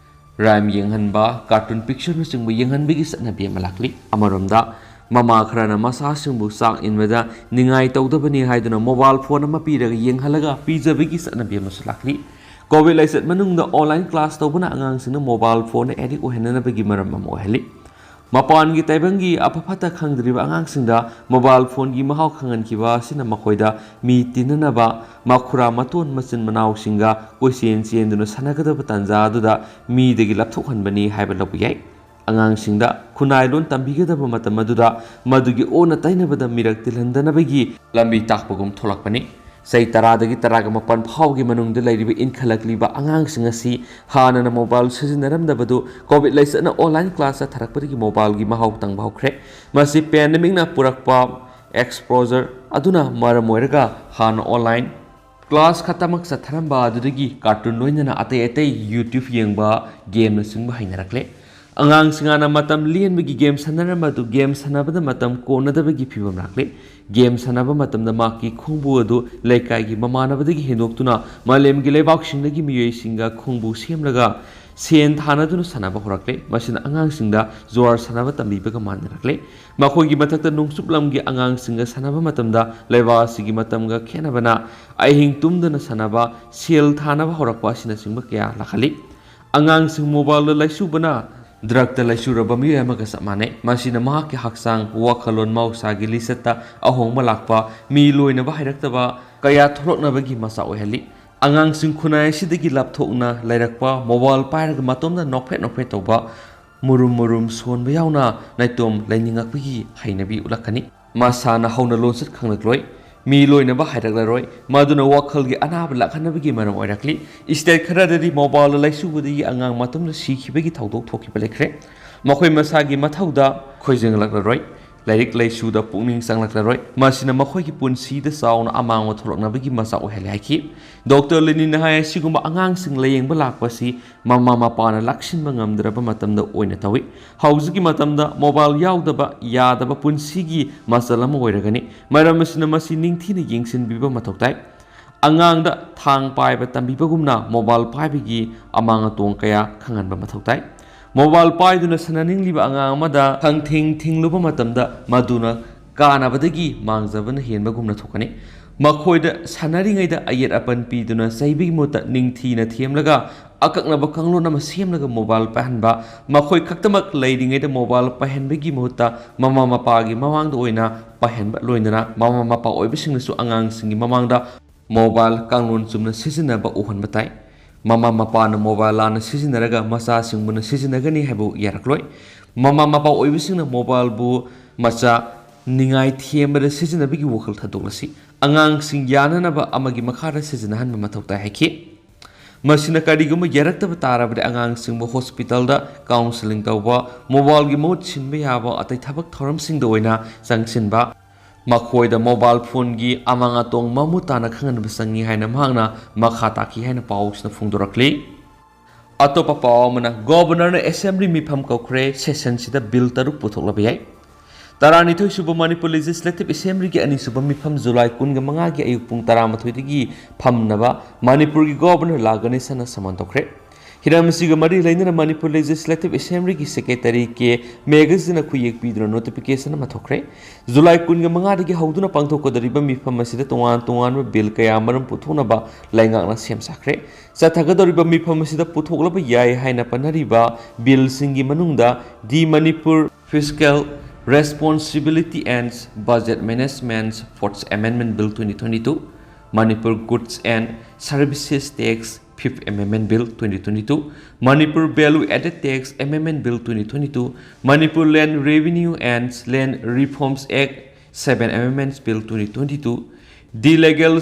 ꯔꯥꯏꯝ ꯌꯦꯡꯍꯟꯕ, ꯀꯥꯔꯇꯨꯟ ꯄꯤꯛꯆꯔꯅꯆꯤꯡꯕ ꯌꯦꯡꯍꯟꯕꯒꯤ ꯆꯠꯅꯕꯤ ꯑꯃ ꯂꯥꯛꯂꯤ꯫ ꯑꯃꯔꯣꯝꯗ ꯃꯃꯥ ꯈꯔꯅ ꯃꯆꯥꯁꯤꯡꯕꯨ ꯆꯥꯛ ꯏꯟꯕꯗ ꯅꯤꯡꯉꯥꯏ ꯇꯧꯗꯕꯅꯤ ꯍꯥꯏꯗꯨꯅ ꯃꯣꯕꯥꯏꯜ ꯐꯣꯟ ꯑꯃ ꯄꯤꯔꯒ ꯌꯦꯡꯍꯜꯂꯒ ꯄꯤꯖꯕꯒꯤ ꯆꯠꯅꯕꯤ ꯑꯃꯁꯨ ꯂꯥꯛꯂꯤ꯫ ꯀꯣꯚꯤꯗ ꯂꯥꯏꯆꯠ ꯃꯅꯨꯡꯗ ꯑꯣꯟꯂꯥꯏꯟ ꯀ꯭ꯂꯥꯁ ꯇꯧꯕꯅ ꯑꯉꯥꯡꯁꯤꯡꯅ ꯃꯣꯕꯥꯏꯜ ꯐꯣꯟꯗ ꯑꯦꯗꯤꯛ ꯑꯣꯏꯍꯟꯅꯅꯕꯒꯤ ꯃꯔꯝ ꯑꯃ ꯑꯣꯏꯍꯜꯂꯤ꯫ ꯃꯄꯥꯟꯒꯤ ꯇꯥꯏꯕꯪꯒꯤ ꯑꯐ ꯐꯠꯇ ꯈꯪꯗ꯭ꯔꯤꯕ ꯑꯉꯥꯡꯁꯤꯡꯗ ꯃꯣꯕꯥꯏꯜ ꯐꯣꯟꯒꯤ ꯃꯍꯥꯎ ꯈꯪꯍꯟꯈꯤꯕ ꯑꯁꯤꯅ ꯃꯈꯣꯏꯗ ꯃꯤ ꯇꯤꯟꯅꯅꯕ, ꯃꯈꯨꯔꯥ ꯃꯇꯣꯟ ꯃꯆꯤꯟ ꯃꯅꯥꯎꯁꯤꯡꯒ ꯀꯣꯏꯆꯦꯟ ꯆꯦꯟꯗꯨꯅ ꯁꯥꯟꯅꯒꯗꯕ ꯇꯥꯟꯖꯥ ꯑꯗꯨꯗ ꯃꯤꯗꯒꯤ ꯂꯥꯞꯊꯣꯛꯍꯟꯕꯅꯤ ꯍꯥꯏꯕ ꯂꯧꯕ ꯌꯥꯏ꯫ ꯑꯉꯥꯡꯁꯤꯡꯗ ꯈꯨꯟꯅꯥꯏ ꯂꯣꯟ ꯇꯝꯕꯤꯒꯗꯕ ꯃꯇꯝ ꯑꯗꯨꯗ ꯃꯗꯨꯒꯤ ꯑꯣꯟꯅ ꯇꯩꯅꯕꯗ ꯃꯤꯔꯛ ꯇꯤꯜꯍꯟꯗꯅꯕꯒꯤ ꯂꯝꯕꯤ ꯇꯥꯛꯄꯒꯨꯝ ꯊꯣꯛꯂꯛꯄꯅꯤ꯫ ꯆꯍꯤ ꯇꯔꯥꯗꯒꯤ ꯇꯔꯥꯒ ꯃꯥꯄꯟ ꯐꯥꯎꯒꯤ ꯃꯅꯨꯡꯗ ꯂꯩꯔꯤꯕ ꯏꯟꯈꯠꯂꯛꯂꯤꯕ ꯑꯉꯥꯡꯁꯤꯡ ꯑꯁꯤ ꯍꯥꯟꯅꯅ ꯃꯣꯕꯥꯏꯜ ꯁꯤꯖꯤꯟꯅꯔꯝꯗꯕꯗꯨ ꯀꯣꯚꯤꯗ ꯂꯥꯏꯆꯠꯅ ꯑꯣꯟꯂꯥꯏꯟ ꯀ꯭ꯂꯥꯁ ꯆꯠꯊꯔꯛꯄꯗꯒꯤ ꯃꯣꯕꯥꯏꯜꯒꯤ ꯃꯍꯥꯎ ꯇꯪꯕ ꯍꯧꯈ꯭ꯔꯦ꯫ ꯃꯁꯤ ꯄꯦꯟꯗꯦꯃꯤꯛꯅ ꯄꯨꯔꯛꯄ ꯑꯦꯛꯁꯄꯣꯖꯔ ꯑꯗꯨꯅ ꯃꯔꯝ ꯑꯣꯏꯔꯒ ꯍꯥꯟꯅ ꯑꯣꯟꯂꯥꯏꯟ ꯀ꯭ꯂꯥꯁ ꯈꯛꯇꯃꯛ ꯆꯠꯊꯔꯝꯕ ꯑꯗꯨꯗꯒꯤ ꯀꯥꯔꯇꯨꯟ ꯂꯣꯏꯅꯅ ꯑꯇꯩ ꯑꯇꯩ YouTube ꯌꯦꯡꯕ, ꯒꯦꯝꯅꯆꯤꯡꯕ ꯍꯩꯅꯔꯛꯂꯦ꯫ ꯑꯉꯥꯡꯁꯤꯡ ꯍꯥꯟꯅ ꯃꯇꯝ ꯂꯦꯟꯕꯒꯤ ꯒꯦꯝ ꯁꯥꯟꯅꯔꯝꯕ ꯑꯗꯨ ꯒꯦꯝ ꯁꯥꯟꯅꯕꯗ ꯃꯇꯝ ꯀꯣꯟꯅꯗꯕꯒꯤ ꯐꯤꯕꯝ ꯂꯥꯛꯂꯦ꯫ ꯒꯦꯝ ꯁꯥꯟꯅꯕ ꯃꯇꯝꯗ ꯃꯍꯥꯛꯀꯤ ꯈꯣꯡꯕꯨ ꯑꯗꯨ ꯂꯩꯀꯥꯏꯒꯤ ꯃꯃꯥꯟꯅꯕꯗꯒꯤ ꯍꯦꯟꯗꯣꯛꯇꯨꯅ ꯃꯥꯂꯦꯝꯒꯤ ꯂꯩꯕꯥꯛꯁꯤꯡꯗꯒꯤ ꯃꯤꯑꯣꯏꯁꯤꯡꯒ ꯈꯣꯡꯕꯨ ꯁꯦꯝꯂꯒ ꯁꯦꯟ ꯊꯥꯅꯗꯨꯅ ꯁꯥꯟꯅꯕ ꯍꯧꯔꯛꯂꯦ꯫ ꯃꯁꯤꯅ ꯑꯉꯥꯡꯁꯤꯡꯗ ꯖꯨꯋꯥꯔ ꯁꯥꯟꯅꯕ ꯇꯝꯕꯤꯕꯒ ꯃꯥꯟꯅꯔꯛꯂꯦ꯫ ꯃꯈꯣꯏꯒꯤ ꯃꯊꯛꯇ ꯅꯣꯡꯆꯨꯞ ꯂꯝꯒꯤ ꯑꯉꯥꯡꯁꯤꯡꯒ ꯁꯥꯟꯅꯕ ꯃꯇꯝꯗ ꯂꯩꯕꯥꯛ ꯑꯁꯤꯒꯤ ꯃꯇꯝꯒ ꯈꯦꯠꯅꯕꯅ ꯑꯍꯤꯡ ꯇꯨꯝꯗꯅ ꯁꯥꯟꯅꯕ, ꯁꯦꯜ ꯊꯥꯅꯕ ꯍꯧꯔꯛꯄ ꯑꯁꯤꯅꯆꯤꯡꯕ ꯀꯌꯥ ꯂꯥꯛꯍꯜꯂꯤ꯫ ꯑꯉꯥꯡꯁꯤꯡ ꯃꯣꯕꯥꯏꯜꯗ ꯂꯥꯏꯆꯨꯕꯅ ꯗ꯭ꯔꯒꯇ ꯂꯥꯏꯆꯨꯔꯕ ꯃꯤꯑꯣꯏ ꯑꯃꯒ ꯆꯞ ꯃꯥꯟꯅꯩ꯫ ꯃꯁꯤꯅ ꯃꯍꯥꯛꯀꯤ ꯍꯛꯆꯥꯡ, ꯋꯥꯈꯜꯂꯣꯟ, ꯃꯍꯧꯁꯥꯒꯤ ꯂꯤꯆꯠꯇ ꯑꯍꯣꯡꯕ ꯂꯥꯛꯄ, ꯃꯤ ꯂꯣꯏꯅꯕ ꯍꯩꯔꯛꯇꯕ ꯀꯌꯥ ꯊꯣꯛꯂꯛꯅꯕꯒꯤ ꯃꯆꯥꯛ ꯑꯣꯏꯍꯜꯂꯤ꯫ ꯑꯉꯥꯡꯁꯤꯡ ꯈꯨꯟꯅꯥꯏ ꯑꯁꯤꯗꯒꯤ ꯂꯥꯞꯊꯣꯛꯅ ꯂꯩꯔꯛꯄ, ꯃꯣꯕꯥꯏꯜ ꯄꯥꯏꯔꯒ ꯃꯇꯣꯝꯗ ꯅꯣꯛꯐꯦꯠ ꯅꯣꯛꯐꯦꯠ ꯇꯧꯕ, ꯃꯨꯔꯨꯝ ꯃꯨꯔꯨꯝ ꯁꯣꯟꯕ ꯌꯥꯎꯅ ꯅꯥꯏꯇꯣꯝ ꯂꯩꯅꯤꯡꯉꯛꯄꯒꯤ ꯍꯩꯅꯕꯤ ꯎꯠꯂꯛꯀꯅꯤ꯫ ꯃꯁꯥꯅ ꯍꯧꯅ ꯂꯣꯟꯆꯠ ꯈꯪꯂꯛꯂꯣꯏ, ꯃꯤ ꯂꯣꯏꯅꯕ ꯍꯩꯔꯛꯂꯔꯣꯏ, ꯃꯗꯨꯅ ꯋꯥꯈꯜꯒꯤ ꯑꯅꯥꯕ ꯂꯥꯛꯍꯟꯅꯕꯒꯤ ꯃꯔꯝ ꯑꯣꯏꯔꯛꯂꯤ꯫ ꯏꯁꯇꯦꯠ ꯈꯔꯗꯗꯤ ꯃꯣꯕꯥꯏꯜꯗ ꯂꯥꯏꯆꯨꯕꯗꯒꯤ ꯑꯉꯥꯡ ꯃꯇꯣꯝꯗ ꯁꯤꯈꯤꯕꯒꯤ ꯊꯧꯗꯣꯛ ꯊꯣꯛꯈꯤꯕ ꯂꯩꯈ꯭ꯔꯦ꯫ ꯃꯈꯣꯏ ꯃꯁꯥꯒꯤ ꯃꯊꯧꯗ ꯈꯣꯏꯖꯪꯂꯛꯂꯔꯣꯏ, ꯂꯥꯏꯔꯤꯛ ꯂꯥꯏꯁꯨꯗ ꯄꯨꯛꯅꯤꯡ ꯆꯪꯂꯛꯂꯔꯣꯏ꯫ ꯃꯁꯤꯅ ꯃꯈꯣꯏꯒꯤ ꯄꯨꯟꯁꯤꯗ ꯆꯥꯎꯅ ꯑꯃꯥꯡꯕ ꯊꯣꯛꯂꯛꯅꯕꯒꯤ ꯃꯆꯥꯛ ꯑꯣꯏꯍꯜꯂꯦ ꯍꯥꯏꯈꯤ꯫ ꯗꯣꯛꯇꯔ ꯂꯦꯅꯤꯟꯅ ꯍꯥꯏ, ꯑꯁꯤꯒꯨꯝꯕ ꯑꯉꯥꯡꯁꯤꯡ ꯂꯥꯌꯦꯡꯕ ꯂꯥꯛꯄꯁꯤ ꯃꯃꯥ ꯃꯄꯥꯅ ꯂꯥꯛꯁꯤꯟꯕ ꯉꯝꯗ꯭ꯔꯕ ꯃꯇꯝꯗ ꯑꯣꯏꯅ ꯇꯧꯏ꯫ ꯍꯧꯖꯤꯛꯀꯤ ꯃꯇꯝꯗ ꯃꯣꯕꯥꯏꯜ ꯌꯥꯎꯗꯕ ꯌꯥꯗꯕ ꯄꯨꯟꯁꯤꯒꯤ ꯃꯆꯜ ꯑꯃ ꯑꯣꯏꯔꯒꯅꯤ꯫ ꯃꯔꯝ ꯑꯁꯤꯅ ꯃꯁꯤ ꯅꯤꯡꯊꯤꯅ ꯌꯦꯡꯁꯤꯟꯕꯤꯕ ꯃꯊꯧ ꯇꯥꯏ꯫ ꯑꯉꯥꯡꯗ ꯊꯥꯡ ꯄꯥꯏꯕ ꯇꯝꯕꯤꯕꯒꯨꯝꯅ ꯃꯣꯕꯥꯏꯜ ꯄꯥꯏꯕꯒꯤ ꯑꯃꯥꯡ ꯑꯇꯣꯡ ꯀꯌꯥ ꯈꯪꯍꯟꯕ ꯃꯊꯧ ꯇꯥꯏ꯫ ꯃꯣꯕꯥꯏꯜ ꯄꯥꯏꯗꯨꯅ ꯁꯥꯟꯅꯅꯤꯡꯂꯤꯕ ꯑꯉꯥꯡ ꯑꯃꯗ ꯈꯪꯊꯤꯡ ꯊꯤꯡꯂꯨꯕ ꯃꯇꯝꯗ ꯃꯗꯨꯅ ꯀꯥꯟꯅꯕꯗꯒꯤ ꯃꯥꯡꯖꯕꯅ ꯍꯦꯟꯕꯒꯨꯝꯅ ꯊꯣꯛꯀꯅꯤ꯫ ꯃꯈꯣꯏꯗ ꯁꯥꯟꯅꯔꯤꯉꯩꯗ ꯑꯌꯦꯠ ꯑꯄꯟ ꯄꯤꯗꯨꯅ ꯆꯩꯕꯒꯤ ꯃꯍꯨꯠꯇ ꯅꯤꯡꯊꯤꯅ ꯊꯦꯝꯂꯒ ꯑꯀꯛꯅꯕ ꯀꯥꯡꯂꯣꯟ ꯑꯃ ꯁꯦꯝꯂꯒ ꯃꯣꯕꯥꯏꯜ ꯄꯥꯏꯍꯟꯕ, ꯃꯈꯣꯏ ꯈꯛꯇꯃꯛ ꯂꯩꯔꯤꯉꯩꯗ ꯃꯣꯕꯥꯏꯜ ꯄꯥꯏꯍꯟꯕꯒꯤ ꯃꯍꯨꯠꯇ ꯃꯃꯥ ꯃꯄꯥꯒꯤ ꯃꯃꯥꯡꯗ ꯑꯣꯏꯅ ꯄꯥꯏꯍꯟꯕ, ꯂꯣꯏꯅꯅ ꯃꯃꯥ ꯃꯄꯥ ꯑꯣꯏꯕꯁꯤꯡꯅꯁꯨ ꯑꯉꯥꯡꯁꯤꯡꯒꯤ ꯃꯃꯥꯡꯗ ꯃꯣꯕꯥꯏꯜ ꯀꯥꯡꯂꯣꯟ ꯆꯨꯝꯅ ꯁꯤꯖꯤꯟꯅꯕ ꯎꯍꯟꯕ ꯇꯥꯏ꯫ ꯃꯃꯥ ꯃꯄꯥꯅ ꯃꯣꯕꯥꯏꯜ ꯂꯥꯟꯅ ꯁꯤꯖꯤꯟꯅꯔꯒ ꯃꯆꯥꯁꯤꯡꯕꯨꯅ ꯁꯤꯖꯤꯟꯅꯒꯅꯤ ꯍꯥꯏꯕ ꯌꯥꯔꯛꯂꯣꯏ꯫ ꯃꯃꯥ ꯃꯄꯥ ꯑꯣꯏꯕꯁꯤꯡꯅ ꯃꯣꯕꯥꯏꯜꯕꯨ ꯃꯆꯥ ꯅꯤꯡꯉꯥꯏ ꯊꯦꯝꯕꯗ ꯁꯤꯖꯤꯟꯅꯕꯒꯤ ꯋꯥꯈꯜ ꯊꯥꯗꯣꯛꯂꯁꯤ꯫ ꯑꯉꯥꯡꯁꯤꯡ ꯌꯥꯅꯅꯕ ꯑꯃꯒꯤ ꯃꯈꯥꯗ ꯁꯤꯖꯤꯟꯅꯍꯟꯕ ꯃꯊꯧ ꯇꯥꯏ ꯍꯥꯏꯈꯤ꯫ ꯃꯁꯤꯅ ꯀꯔꯤꯒꯨꯝꯕ ꯌꯥꯔꯛꯇꯕ ꯇꯥꯔꯕꯗꯤ ꯑꯉꯥꯡꯁꯤꯡꯕꯨ ꯍꯣꯁꯄꯤꯇꯥꯜꯗ ꯀꯥꯎꯟꯁꯤꯂꯤꯡ ꯇꯧꯕ, ꯃꯣꯕꯥꯏꯜꯒꯤ ꯃꯍꯨꯠ ꯁꯤꯟꯕ ꯌꯥꯕ ꯑꯇꯩ ꯊꯕꯛ ꯊꯧꯔꯝꯁꯤꯡꯗ ꯑꯣꯏꯅ ꯆꯪꯁꯤꯟꯕ, ꯃꯈꯣꯏꯗ ꯃꯣꯕꯥꯏꯜ ꯐꯣꯟꯒꯤ ꯑꯃꯥꯡ ꯑꯇꯣꯡ ꯃꯃꯨꯠ ꯇꯥꯅ ꯈꯪꯍꯟꯕ ꯆꯪꯏ ꯍꯥꯏꯅ ꯃꯍꯥꯛꯅ ꯃꯈꯥ ꯇꯥꯈꯤ ꯍꯥꯏꯅ ꯄꯥꯎꯁꯤꯅ ꯐꯣꯡꯗꯣꯔꯛꯂꯤ꯫ ꯑꯇꯣꯞꯄ ꯄꯥꯎ ꯑꯃꯅ, ꯒꯣꯕꯔꯅꯔꯅ ꯑꯦꯁꯦꯝꯕ꯭ꯂꯤ ꯃꯤꯐꯝ ꯀꯧꯈ꯭ꯔꯦ, ꯁꯦꯁꯟꯁꯤꯗ ꯕꯤꯜ ꯇꯔꯨꯛ ꯄꯨꯊꯣꯛꯂꯕ ꯌꯥꯏ꯫ ꯇꯔꯥꯅꯤꯊꯣꯏ ꯁꯨꯕ ꯃꯅꯤꯄꯨꯔ ꯂꯦꯖꯤꯁꯂꯦꯇꯤꯚ ꯑꯦꯁꯦꯝꯕ꯭ꯂꯤꯒꯤ ꯑꯅꯤꯁꯨꯕ ꯃꯤꯐꯝ ꯖꯨꯂꯥꯏ ꯀꯨꯟꯒ ꯃꯉꯥꯒꯤ ꯑꯌꯨꯛ ꯄꯨꯡ ꯇꯔꯥꯃꯥꯊꯣꯏꯗꯒꯤ ꯐꯝꯅꯕ ꯃꯅꯤꯄꯨꯔꯒꯤ ꯒꯣꯕꯔꯅꯔ ꯂꯥ ꯒꯅꯦꯁꯟꯅ ꯁꯃꯟ ꯇꯧꯈ꯭ꯔꯦ꯫ ꯍꯤꯔꯝ ꯑꯁꯤꯒ ꯃꯔꯤ ꯂꯩꯅꯅ ꯃꯅꯤꯄꯨꯔ ꯂꯦꯖꯤꯁꯂꯦꯇꯤꯚ ꯑꯦꯁꯦꯝꯕ꯭ꯂꯤꯒꯤ ꯁꯦꯀ꯭ꯔꯦꯇꯔꯤ ꯀꯦ ꯃꯦꯒꯁꯤꯅ ꯈꯨꯌꯦꯛ ꯄꯤꯗꯨꯅ ꯅꯣꯇꯤꯐꯤꯀꯦꯁꯟ ꯑꯃ ꯊꯣꯛꯈ꯭ꯔꯦ꯫ ꯖꯨꯂꯥꯏ ꯀꯨꯟꯒ ꯃꯉꯥꯗꯒꯤ ꯍꯧꯗꯨꯅ ꯄꯥꯡꯊꯣꯛꯀꯗꯧꯔꯤꯕ ꯃꯤꯐꯝ ꯑꯁꯤꯗ ꯇꯣꯉꯥꯟ ꯇꯣꯉꯥꯟꯕ ꯕꯤꯜ ꯀꯌꯥ ꯃꯔꯨꯝ ꯄꯨꯊꯣꯛꯅꯕ ꯂꯩꯉꯥꯛꯅ ꯁꯦꯝ ꯁꯥꯈ꯭ꯔꯦ꯫ ꯆꯠꯊꯒꯗꯧꯔꯤꯕ ꯃꯤꯐꯝ ꯑꯁꯤꯗ ꯄꯨꯊꯣꯛꯂꯕ ꯌꯥꯏ ꯍꯥꯏꯅ ꯄꯟꯅꯔꯤꯕ ꯕꯤꯜꯁꯤꯡꯒꯤ ꯃꯅꯨꯡꯗ the Manipur Fiscal Responsibility and Budget Management Fourth Amendment Bill twenty twenty-two, Manipur Goods and Services Tax Fifth Amendment Bill twenty twenty-two, Manipur Value Added Tax Amendment Bill twenty twenty-two, Manipur Land Revenue and Land Reforms Act Seven Amendments Bill twenty twenty-two, The Legal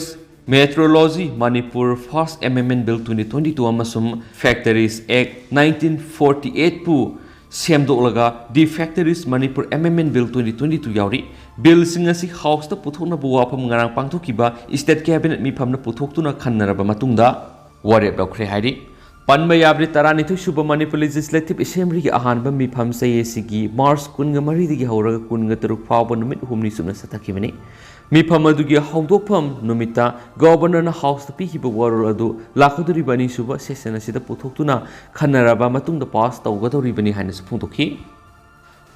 Metrology Manipur First Amendment Bill twenty twenty-two ꯑꯃꯁꯨꯡ Factories Act nineteen forty-eight ꯄꯨ ꯁꯦꯝꯗꯣꯛꯂꯒ The Factories Manipur Amendment Bill twenty twenty-two ꯌꯥꯎꯔꯤ꯫ ꯕꯤꯜꯁꯤꯡ ꯑꯁꯤ ꯍꯥꯎꯁꯇ ꯄꯨꯊꯣꯛꯅꯕ ꯋꯥꯐꯝ ꯉꯔꯥꯡ ꯄꯥꯡꯊꯣꯛꯈꯤꯕ state cabinet ꯃꯤꯐꯝꯅ ꯄꯨꯊꯣꯛꯇꯨꯅ ꯈꯟꯅꯔꯕ ꯃꯇꯨꯡꯗ ꯋꯥꯔꯦꯞ ꯂꯧꯈ꯭ꯔꯦ ꯍꯥꯏꯔꯤ꯫ ꯄꯟꯕ ꯌꯥꯕꯗꯤ ꯇꯔꯥꯅꯤꯊꯣꯏ ꯁꯨꯕ ꯃꯅꯤꯄꯨꯔ ꯂꯦꯖꯤꯁꯂꯦꯇꯤꯚ ꯑꯦꯁꯦꯝꯕ꯭ꯂꯤꯒꯤ ꯑꯍꯥꯟꯕ ꯃꯤꯐꯝ ꯆꯌꯦꯠꯁꯤꯒꯤ ꯃꯥꯔꯆ ꯀꯨꯟꯒ ꯃꯔꯤꯗꯒꯤ ꯍꯧꯔꯒ ꯀꯨꯟꯒ ꯇꯔꯨꯛ ꯐꯥꯎꯕ ꯅꯨꯃꯤꯠ ꯍꯨꯝꯅꯤ ꯆꯨꯞꯅ ꯆꯠꯊꯈꯤꯕꯅꯤ꯫ ꯃꯤꯐꯝ ꯑꯗꯨꯒꯤ ꯍꯧꯗꯣꯛꯐꯝ ꯅꯨꯃꯤꯠꯇ ꯒꯕꯔꯅꯔꯅ ꯍꯥꯎꯁꯇ ꯄꯤꯈꯤꯕ ꯋꯥꯔꯣꯜ ꯑꯗꯨ ꯂꯥꯛꯀꯗꯧꯔꯤꯕ ꯑꯅꯤꯁꯨꯕ ꯁꯦꯁꯟ ꯑꯁꯤꯗ ꯄꯨꯊꯣꯛꯇꯨꯅ ꯈꯟꯅꯔꯕ ꯃꯇꯨꯡꯗ ꯄꯥꯁ ꯇꯧꯒꯗꯧꯔꯤꯕꯅꯤ ꯍꯥꯏꯅꯁꯨ ꯐꯣꯡꯗꯣꯛꯈꯤ꯫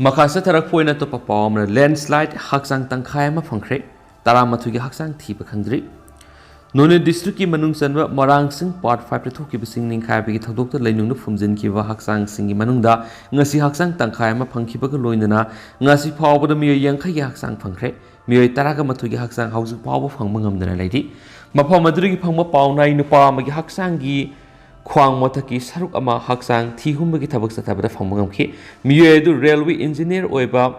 ꯃꯈꯥ ꯆꯠꯊꯔꯛꯄ ꯑꯣꯏꯅ ꯑꯇꯣꯞꯄ ꯄꯥꯎ ꯑꯃꯅ ꯂꯦꯟꯁꯂꯥꯏꯠ ꯍꯛꯆꯥꯡ ꯇꯪꯈꯥꯏ ꯑꯃ ꯐꯪꯈ꯭ꯔꯦ, ꯇꯔꯥꯃꯥꯊꯣꯏꯒꯤ ꯍꯛꯆꯥꯡ ꯊꯤꯕ ꯈꯪꯗ꯭ꯔꯤ꯫ ꯅꯣꯅꯦ ꯗꯤꯁꯇ꯭ꯔꯤꯛꯀꯤ ꯃꯅꯨꯡ ꯆꯟꯕ ꯃꯔꯥꯡꯁꯤꯡ ꯄꯥꯔꯠ ꯐꯥꯏꯚꯇ ꯊꯣꯛꯈꯤꯕ ꯆꯤꯡ ꯅꯤꯡꯈꯥꯏꯕꯒꯤ ꯊꯧꯗꯣꯛꯇ ꯂꯩꯅꯨꯡꯗ ꯐꯨꯝꯖꯤꯟꯈꯤꯕ ꯍꯛꯆꯥꯡꯁꯤꯡꯒꯤ ꯃꯅꯨꯡꯗ ꯉꯁꯤ ꯍꯛꯆꯥꯡ ꯇꯪꯈꯥꯏ ꯑꯃ ꯐꯪꯈꯤꯕꯒ ꯂꯣꯏꯅꯅ ꯉꯁꯤ ꯐꯥꯎꯕꯗ ꯃꯤꯑꯣꯏ ꯌꯥꯡꯈꯩꯒꯤ ꯍꯛꯆꯥꯡ ꯐꯪꯈ꯭ꯔꯦ꯫ ꯃꯤꯑꯣꯏ ꯇꯔꯥꯒ ꯃꯥꯊꯣꯏꯒꯤ ꯍꯛꯆꯥꯡ ꯍꯧꯖꯤꯛ ꯐꯥꯎꯕ ꯐꯪꯕ ꯉꯝꯗꯅ ꯂꯩꯔꯤ꯫ ꯃꯐꯝ ꯑꯗꯨꯗꯒꯤ ꯐꯪꯕ ꯄꯥꯎꯅ ꯅꯨꯄꯥ ꯑꯃꯒꯤ ꯍꯛꯆꯥꯡꯒꯤ ꯈ꯭ꯋꯥꯡ ꯃꯊꯛꯀꯤ ꯁꯔꯨꯛ ꯑꯃ ꯍꯛꯆꯥꯡ ꯊꯤ ꯍꯨꯝꯕꯒꯤ ꯊꯕꯛ ꯆꯠꯊꯕꯗ ꯐꯪꯕ ꯉꯝꯈꯤ꯫ ꯃꯤꯑꯣꯏ ꯑꯗꯨ ꯔꯦꯜꯋꯦ ꯏꯟꯖꯤꯅꯤꯌꯔ ꯑꯣꯏꯕ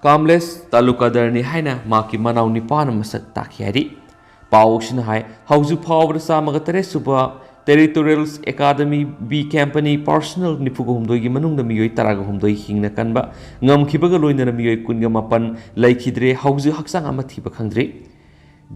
ꯀꯥꯝꯂꯦꯁ ꯇꯥꯂꯨꯀꯥꯗꯔꯅꯤ ꯍꯥꯏꯅ ꯃꯍꯥꯛꯀꯤ ꯃꯅꯥꯎ ꯅꯤꯄꯥꯅ ꯃꯁꯛ ꯇꯥꯛꯈꯤ ꯍꯥꯏꯔꯤ꯫ ꯄꯥꯎ ꯑꯁꯤꯅ ꯍꯥꯏ, ꯍꯧꯖꯤꯛ ꯐꯥꯎꯕꯗ ꯆꯥꯝꯃꯒ ꯇꯔꯦꯠ ꯁꯨꯕ ꯇꯦꯔꯤꯇꯣꯔꯤꯌꯦꯜ ꯑꯦꯀꯥꯗꯃꯤ ꯕꯤ ꯀꯦꯝꯄꯅꯤ ꯄꯥꯔꯁꯅꯦꯜ ꯅꯤꯐꯨꯒ ꯍꯨꯝꯗꯣꯏꯒꯤ ꯃꯅꯨꯡꯗ ꯃꯤꯑꯣꯏ ꯇꯔꯥꯒ ꯍꯨꯝꯗꯣꯏ ꯍꯤꯡꯅ ꯀꯟꯕ ꯉꯝꯈꯤꯕꯒ ꯂꯣꯏꯅꯅ ꯃꯤꯑꯣꯏ ꯀꯨꯟꯒ ꯃꯥꯄꯟ ꯂꯩꯈꯤꯗ꯭ꯔꯦ꯫ ꯍꯧꯖꯤꯛ ꯍꯛꯆꯥꯡ ꯑꯃ ꯊꯤꯕ ꯈꯪꯗ꯭ꯔꯤ꯫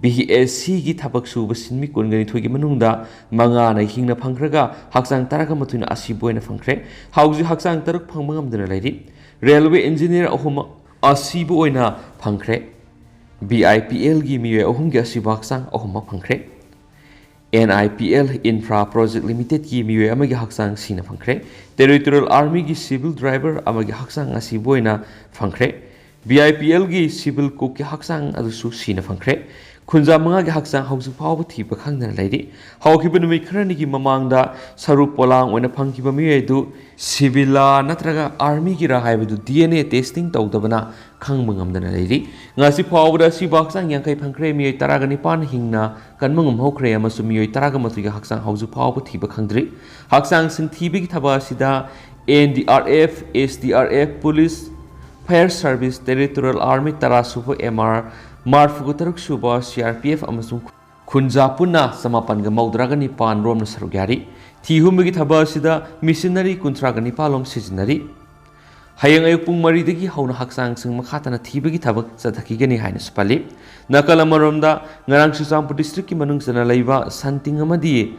ꯕꯤ ꯑꯦꯁ ꯁꯤꯒꯤ ꯊꯕꯛ ꯁꯨꯕ ꯁꯤꯟꯃꯤ ꯀꯨꯟꯒ ꯅꯤꯊꯣꯏꯒꯤ ꯃꯅꯨꯡꯗ ꯃꯉꯥꯅ ꯍꯤꯡꯅ ꯐꯪꯈ꯭ꯔꯒ ꯍꯛꯆꯥꯡ ꯇꯔꯥꯒ ꯃꯥꯊꯣꯏꯅ ꯑꯁꯤꯕ ꯑꯣꯏꯅ ꯐꯪꯈ꯭ꯔꯦ꯫ ꯍꯧꯖꯤꯛ ꯍꯛꯆꯥꯡ ꯇꯔꯨꯛ ꯐꯪꯕ ꯉꯝꯗꯅ ꯂꯩꯔꯤ꯫ ꯔꯦꯜꯋꯦ ꯏꯟꯖꯤꯅꯤꯌꯔ ꯑꯍꯨꯝ ꯑꯁꯤꯕ ꯑꯣꯏꯅ ꯐꯪꯈ꯭ꯔꯦ꯫ ꯕꯤ ꯑꯥꯏ ꯄꯤ ꯑꯦꯜꯒꯤ ꯃꯤꯑꯣꯏ ꯑꯍꯨꯝꯒꯤ ꯑꯁꯤꯕ ꯍꯛꯆꯥꯡ ꯑꯍꯨꯝꯃꯛ ꯐꯪꯈ꯭ꯔꯦ꯫ NIPL Infra Project Limitedꯀꯤ ꯃꯤꯑꯣꯏ ꯑꯃꯒꯤ ꯍꯛꯆꯥꯡ ꯁꯤꯅ ꯐꯪꯈ꯭ꯔꯦ꯫ Territorial Armyꯒꯤ civil driver ꯑꯃꯒꯤ ꯍꯛꯆꯥꯡ ꯑꯁꯤꯕ ꯑꯣꯏꯅ ꯐꯪꯈ꯭ꯔꯦ꯫ BIPLꯒꯤ civil cookꯀꯤ ꯍꯛꯆꯥꯡ ꯑꯗꯨꯁꯨ ꯁꯤꯅ ꯐꯪꯈ꯭ꯔꯦ꯫ ꯈꯨꯟꯖꯥ ꯃꯉꯥꯒꯤ ꯍꯛꯆꯥꯡ ꯍꯧꯖꯤꯛ ꯐꯥꯎꯕ ꯊꯤꯕ ꯈꯪꯗꯅ ꯂꯩꯔꯤ꯫ ꯍꯧꯈꯤꯕ ꯅꯨꯃꯤꯠ ꯈꯔꯅꯤꯒꯤ ꯃꯃꯥꯡꯗ ꯁꯔꯨ ꯄꯣꯂꯥꯡ ꯑꯣꯏꯅ ꯐꯪꯈꯤꯕ ꯃꯤꯑꯣꯏ ꯑꯗꯨ civilꯂꯥ ꯅꯠꯇ꯭ꯔꯒ armyꯒꯤꯔꯥ ꯍꯥꯏꯕꯗꯨ DNA testing ꯇꯧꯗꯕꯅ ꯈꯪꯕ ꯉꯝꯗꯅ ꯂꯩꯔꯤ꯫ ꯉꯁꯤ ꯐꯥꯎꯕꯗ ꯑꯁꯤꯕ ꯍꯛꯆꯥꯡ ꯌꯥꯡꯈꯩ ꯐꯪꯈ꯭ꯔꯦ꯫ ꯃꯤꯑꯣꯏ ꯇꯔꯥꯒ ꯅꯤꯄꯥꯟ ꯍꯤꯡꯅ ꯀꯟꯕ ꯉꯝꯍꯧꯈ꯭ꯔꯦ ꯑꯃꯁꯨꯡ ꯃꯤꯑꯣꯏ ꯇꯔꯥꯒ ꯃꯥꯊꯣꯏꯒꯤ ꯍꯛꯆꯥꯡ ꯍꯧꯖꯤꯛ ꯐꯥꯎꯕ ꯊꯤꯕ ꯈꯪꯗ꯭ꯔꯤ꯫ ꯍꯛꯆꯥꯡꯁꯤꯡ ꯊꯤꯕꯒꯤ ꯊꯕꯛ ꯑꯁꯤꯗ NDRF, SDRF, police, fire service, territorial army ꯇꯔꯥ ꯁꯨꯕ MR, ꯃꯔꯤꯐꯨ ꯇꯔꯨꯛ ꯁꯨꯕ CRPF ꯑꯃꯁꯨꯡ ꯈꯨꯟꯖꯥ ꯄꯨꯟꯅ ꯆꯃꯥꯄꯟꯒ ꯃꯧꯗ꯭ꯔꯥꯒ ꯅꯤꯄꯥꯟ ꯔꯣꯝꯅ ꯁꯔꯨꯛ ꯌꯥꯔꯤ꯫ ꯊꯤ ꯍꯨꯝꯕꯒꯤ ꯊꯕꯛ ꯑꯁꯤꯗ missionary ꯀꯨꯟꯊ꯭ꯔꯥꯒ ꯅꯤꯄꯥꯟ ꯂꯣꯝ ꯁꯤꯖꯤꯟꯅꯔꯤ꯫ ꯍꯌꯦꯡ ꯑꯌꯨꯛ ꯄꯨꯡ ꯃꯔꯤꯗꯒꯤ ꯍꯧꯅ ꯍꯛꯆꯥꯡꯁꯤꯡ ꯃꯈꯥ ꯇꯥꯅ ꯊꯤꯕꯒꯤ ꯊꯕꯛ ꯆꯠꯊꯈꯤꯒꯅꯤ ꯍꯥꯏꯅꯁꯨ ꯄꯜꯂꯤ꯫ ꯅꯥꯀꯜ ꯑꯃꯔꯣꯝꯗ, ꯉꯔꯥꯡ ꯆꯨꯔꯆꯥꯟꯄꯨꯔ districtꯀꯤ ꯃꯅꯨꯡ ꯆꯟꯅ ꯂꯩꯕ ꯁꯟꯇꯤꯡ ꯑꯃꯗꯤ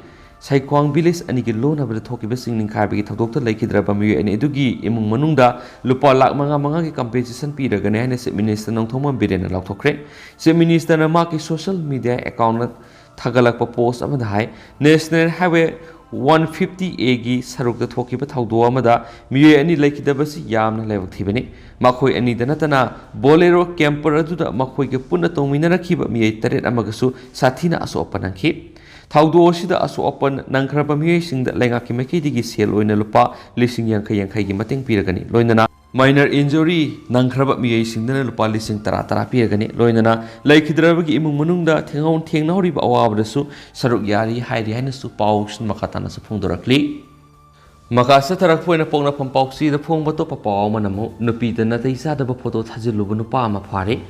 ꯁꯩꯈ꯭ꯋꯥꯡ village ꯑꯅꯤꯒꯤ ꯂꯣꯟꯅꯕꯗ ꯊꯣꯛꯈꯤꯕ ꯆꯤꯡ ꯅꯤꯡꯈꯥꯏꯕꯒꯤ ꯊꯧꯗꯣꯛꯇ ꯂꯩꯈꯤꯗ꯭ꯔꯕ ꯃꯤꯑꯣꯏ ꯑꯅꯤ ꯑꯗꯨꯒꯤ ꯏꯃꯨꯡ ꯃꯅꯨꯡꯗ ꯂꯨꯄꯥ ꯂꯥꯈ ꯃꯉꯥ ꯃꯉꯥꯒꯤ compensation ꯄꯤꯔꯒꯅꯤ ꯍꯥꯏꯅ Chief Minister ꯅꯣꯡꯊꯣꯝꯕꯝ ꯕꯤꯔꯦꯟꯅ ꯂꯥꯎꯊꯣꯛꯈ꯭ꯔꯦ꯫ Chief Ministerꯅ ꯃꯍꯥꯛꯀꯤ social media accountꯅ ꯊꯥꯒꯠꯂꯛꯄ post ꯑꯃꯗ ꯍꯥꯏ, National Highway one fifty Aꯒꯤ ꯁꯔꯨꯛꯇ ꯊꯣꯛꯈꯤꯕ ꯊꯧꯗꯣꯛ ꯑꯃꯗ ꯃꯤꯑꯣꯏ ꯑꯅꯤ ꯂꯩꯈꯤꯗꯕꯁꯤ ꯌꯥꯝꯅ ꯂꯥꯏꯕꯛ ꯊꯤꯕꯅꯤ꯫ ꯃꯈꯣꯏ ꯑꯅꯤꯗ ꯅꯠꯇꯅ Bolero camper ꯑꯗꯨꯗ ꯃꯈꯣꯏꯒ ꯄꯨꯟꯅ ꯇꯣꯡꯃꯤꯟꯅꯔꯛꯈꯤꯕ ꯃꯤꯑꯣꯏ ꯇꯔꯦꯠ ꯑꯃꯒꯁꯨ ꯁꯥꯊꯤꯅ ꯑꯁꯣꯛ ꯑꯄꯟ ꯅꯪꯈꯤ꯫ ꯊꯧꯗꯣꯛ ꯑꯁꯤꯗ ꯑꯁꯣꯛ ꯑꯄꯟ ꯅꯪꯈ꯭ꯔꯕ ꯃꯤꯑꯣꯏꯁꯤꯡꯗ ꯂꯩꯉꯥꯛꯀꯤ ꯃꯥꯏꯀꯩꯗꯒꯤ ꯁꯦꯜ ꯑꯣꯏꯅ ꯂꯨꯄꯥ ꯂꯤꯁꯤꯡ ꯌꯥꯡꯈꯩ ꯌꯥꯡꯈꯩꯒꯤ ꯃꯇꯦꯡ ꯄꯤꯔꯒꯅꯤ꯫ ꯂꯣꯏꯅꯅ minor injury ꯅꯪꯈ꯭ꯔꯕ ꯃꯤꯑꯣꯏꯁꯤꯡꯗꯅ ꯂꯨꯄꯥ ꯂꯤꯁꯤꯡ ꯇꯔꯥ ꯇꯔꯥ ꯄꯤꯔꯒꯅꯤ꯫ ꯂꯣꯏꯅꯅ ꯂꯩꯈꯤꯗ꯭ꯔꯕꯒꯤ ꯏꯃꯨꯡ ꯃꯅꯨꯡꯗ ꯊꯦꯡꯍꯧ-, ꯊꯦꯡꯅꯍꯧꯔꯤꯕ ꯑꯋꯥꯕꯗꯁꯨ ꯁꯔꯨꯛ ꯌꯥꯔꯤ ꯍꯥꯏꯔꯤ ꯍꯥꯏꯅꯁꯨ ꯄꯥꯎꯁꯤꯡ ꯃꯈꯥ ꯇꯥꯅꯁꯨ ꯐꯣꯡꯗꯣꯔꯛꯂꯤ꯫ ꯃꯈꯥ ꯆꯠꯊꯔꯛꯄ ꯑꯣꯏꯅ ꯄꯣꯛꯅꯐꯝ ꯄꯥꯎꯆꯦꯗ ꯐꯣꯡꯕ ꯑꯇꯣꯞꯄ ꯄꯥꯎ ꯑꯃꯅ ꯑꯃꯨꯛ ꯅꯨꯄꯤꯗ ꯅꯥꯇꯩ ꯆꯥꯗꯕ photo ꯊꯥꯖꯤꯜꯂꯨꯕ ꯅꯨꯄꯥ ꯑꯃ ꯐꯥꯔꯦ꯫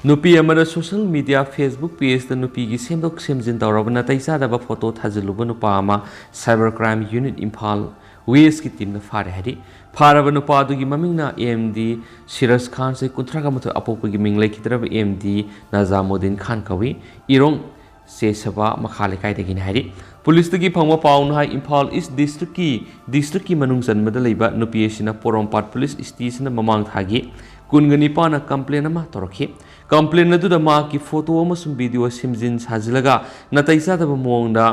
ꯅꯨꯄꯤ ꯑꯃꯅ social media Facebook pageꯇ ꯅꯨꯄꯤꯒꯤ ꯁꯦꯝꯗꯣꯛ ꯁꯦꯝꯖꯤꯟ ꯇꯧꯔꯕ ꯅꯥꯇꯩ ꯆꯥꯗꯕ photo ꯊꯥꯖꯤꯜꯂꯨꯕ ꯅꯨꯄꯥ ꯑꯃ Cyber Crime Unit ꯏꯝꯐꯥꯜ Westꯀꯤ teamꯅ ꯐꯥꯔꯦ ꯍꯥꯏꯔꯤ꯫ ꯐꯥꯔꯕ ꯅꯨꯄꯥ ꯑꯗꯨꯒꯤ ꯃꯃꯤꯡꯅ AMD ꯁꯤꯔꯖ ꯈꯥꯟ, ꯆꯍꯤ ꯀꯨꯟꯊ꯭ꯔꯥꯒ ꯃꯥꯊꯣꯏ, ꯑꯄꯣꯛꯄꯒꯤ ꯃꯤꯡ ꯂꯩꯈꯤꯗ꯭ꯔꯕ AMD ꯅꯖꯥꯃꯨꯗꯤꯟ ꯈꯥꯟ ꯀꯧꯏ꯫ ꯏꯔꯣꯡ ꯆꯦꯁꯕꯥ ꯃꯈꯥ ꯂꯩꯀꯥꯏꯗꯒꯤꯅꯤ ꯍꯥꯏꯔꯤ꯫ ꯄꯨꯂꯤꯁꯇꯒꯤ ꯐꯪꯕ ꯄꯥꯎꯅ ꯍꯥꯏ, ꯏꯝꯐꯥꯜ East districtꯀꯤ, districtꯀꯤ ꯃꯅꯨꯡ ꯆꯟꯕꯗ ꯂꯩꯕ ꯅꯨꯄꯤ ꯑꯁꯤꯅ ꯄꯣꯔꯣꯝꯄꯥꯠ police stationꯗ ꯃꯃꯥꯡ ꯊꯥꯒꯤ ꯀꯨꯟꯒ ꯅꯤꯄꯥꯟꯗ complaint ꯑꯃ ꯇꯧꯔꯛꯈꯤ꯫ Complaint ꯑꯗꯨꯗ ꯃꯍꯥꯛꯀꯤ photo ꯑꯃꯁꯨꯡ video ꯁꯦꯝꯖꯤꯟ ꯁꯥꯖꯤꯜꯂꯒ ꯅꯥꯇꯩ ꯆꯥꯗꯕ ꯃꯑꯣꯡꯗ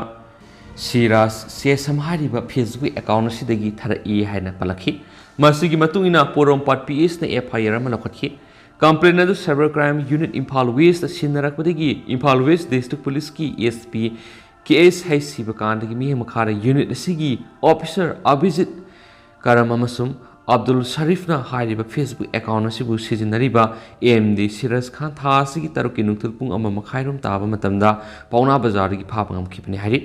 ꯁꯤꯔꯥꯖ ꯁꯦꯁꯝ ꯍꯥꯏꯔꯤꯕ Facebook account ꯑꯁꯤꯗꯒꯤ ꯊꯥꯔꯛꯏ ꯍꯥꯏꯅ ꯄꯜꯂꯛꯈꯤ꯫ ꯃꯁꯤꯒꯤ ꯃꯇꯨꯡ ꯏꯟꯅ ꯄꯣꯔꯣꯝꯄꯥꯠ P S ꯅ F I R ꯑꯃ ꯂꯧꯈꯠꯈꯤ꯫ Complaint ꯑꯗꯨ Cyber Crime Unit Imphal West ꯇ ꯁꯤꯟꯅꯔꯛꯄꯗꯒꯤ Imphal West District Police ꯀꯤ S P K S ꯍꯩꯁꯤꯕꯀꯥꯟꯇꯒꯤ ꯃꯤꯠꯌꯦꯡ ꯃꯈꯥꯗ unit ꯑꯁꯤꯒꯤ officer ꯑꯚꯤꯖꯤꯠ ꯀꯔꯝ ꯑꯃꯁꯨꯡ ꯑꯕꯗꯨꯜ ꯁꯔꯤꯐꯅ ꯍꯥꯏꯔꯤꯕ Facebook account ꯑꯁꯤꯕꯨ ꯁꯤꯖꯤꯟꯅꯔꯤꯕ M D ꯁꯤꯔꯥꯖ ꯈꯥꯟ ꯊꯥ ꯑꯁꯤꯒꯤ ꯇꯔꯨꯛꯀꯤ ꯅꯨꯡꯊꯤꯜ ꯄꯨꯡ ꯑꯃ ꯃꯈꯥꯏꯔꯣꯝ ꯇꯥꯕ ꯃꯇꯝꯗ ꯄꯥꯎꯅꯥ ꯕꯖꯥꯔꯗꯒꯤ ꯐꯥꯕ ꯉꯝꯈꯤꯕꯅꯤ ꯍꯥꯏꯔꯤ꯫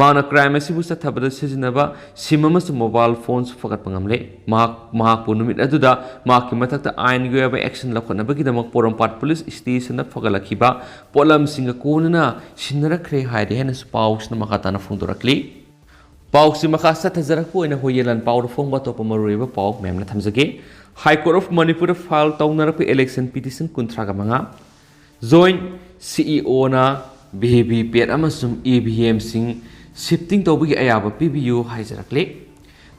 ꯃꯍꯥꯛꯅ crime ꯑꯁꯤꯕꯨ ꯆꯠꯊꯕꯗ ꯁꯤꯖꯤꯟꯅꯕ SIM ꯑꯃꯁꯨꯡ mobile phones ꯐꯒꯠꯄ ꯉꯝꯂꯦ꯫ ꯃꯍꯥꯛ, ꯃꯍꯥꯛꯄꯨ ꯅꯨꯃꯤꯠ ꯑꯗꯨꯗ ꯃꯍꯥꯛꯀꯤ ꯃꯊꯛꯇ ꯑꯥꯏꯟꯒꯤ ꯑꯣꯏꯕ action ꯂꯧꯈꯠꯅꯕꯒꯤꯗꯃꯛ ꯄꯣꯔꯣꯝꯄꯥꯠ Police Station ꯗ ꯐꯒꯠꯂꯛꯈꯤꯕ ꯄꯣꯠꯂꯝꯁꯤꯡꯒ ꯀꯣꯟꯅꯅ ꯁꯤꯟꯅꯔꯛꯈ꯭ꯔꯦ ꯍꯥꯏꯔꯤ ꯍꯥꯏꯅꯁꯨ ꯄꯥꯎꯁꯤꯅ ꯃꯈꯥ ꯇꯥꯅ ꯐꯣꯡꯗꯣꯔꯛꯂꯤ꯫ ꯄꯥꯎꯁꯤ ꯃꯈꯥ ꯆꯠꯊꯖꯔꯛꯄ ꯑꯣꯏꯅ ꯍꯨꯏꯌꯦꯟ ꯂꯥꯟꯄꯥꯎꯗ ꯐꯣꯡꯕ ꯑꯇꯣꯞꯄ ꯃꯔꯨꯑꯣꯏꯕ ꯄꯥꯎ ꯃꯌꯥꯝꯅ ꯊꯝꯖꯒꯦ꯫ High Court of ꯃꯅꯤꯄꯨꯔꯗ file ꯇꯧꯅꯔꯛꯄ election petition ꯀꯨꯟꯊ꯭ꯔꯥꯒ ꯃꯉꯥ꯫ Joint C E O ꯅ V V P A T ꯑꯃꯁꯨꯡ E V M ꯁꯤꯡ shifting ꯇꯧꯕꯒꯤ ꯑꯌꯥꯕ ꯄꯤꯕꯤꯌꯨ ꯍꯥꯏꯖꯔꯛꯂꯤ꯫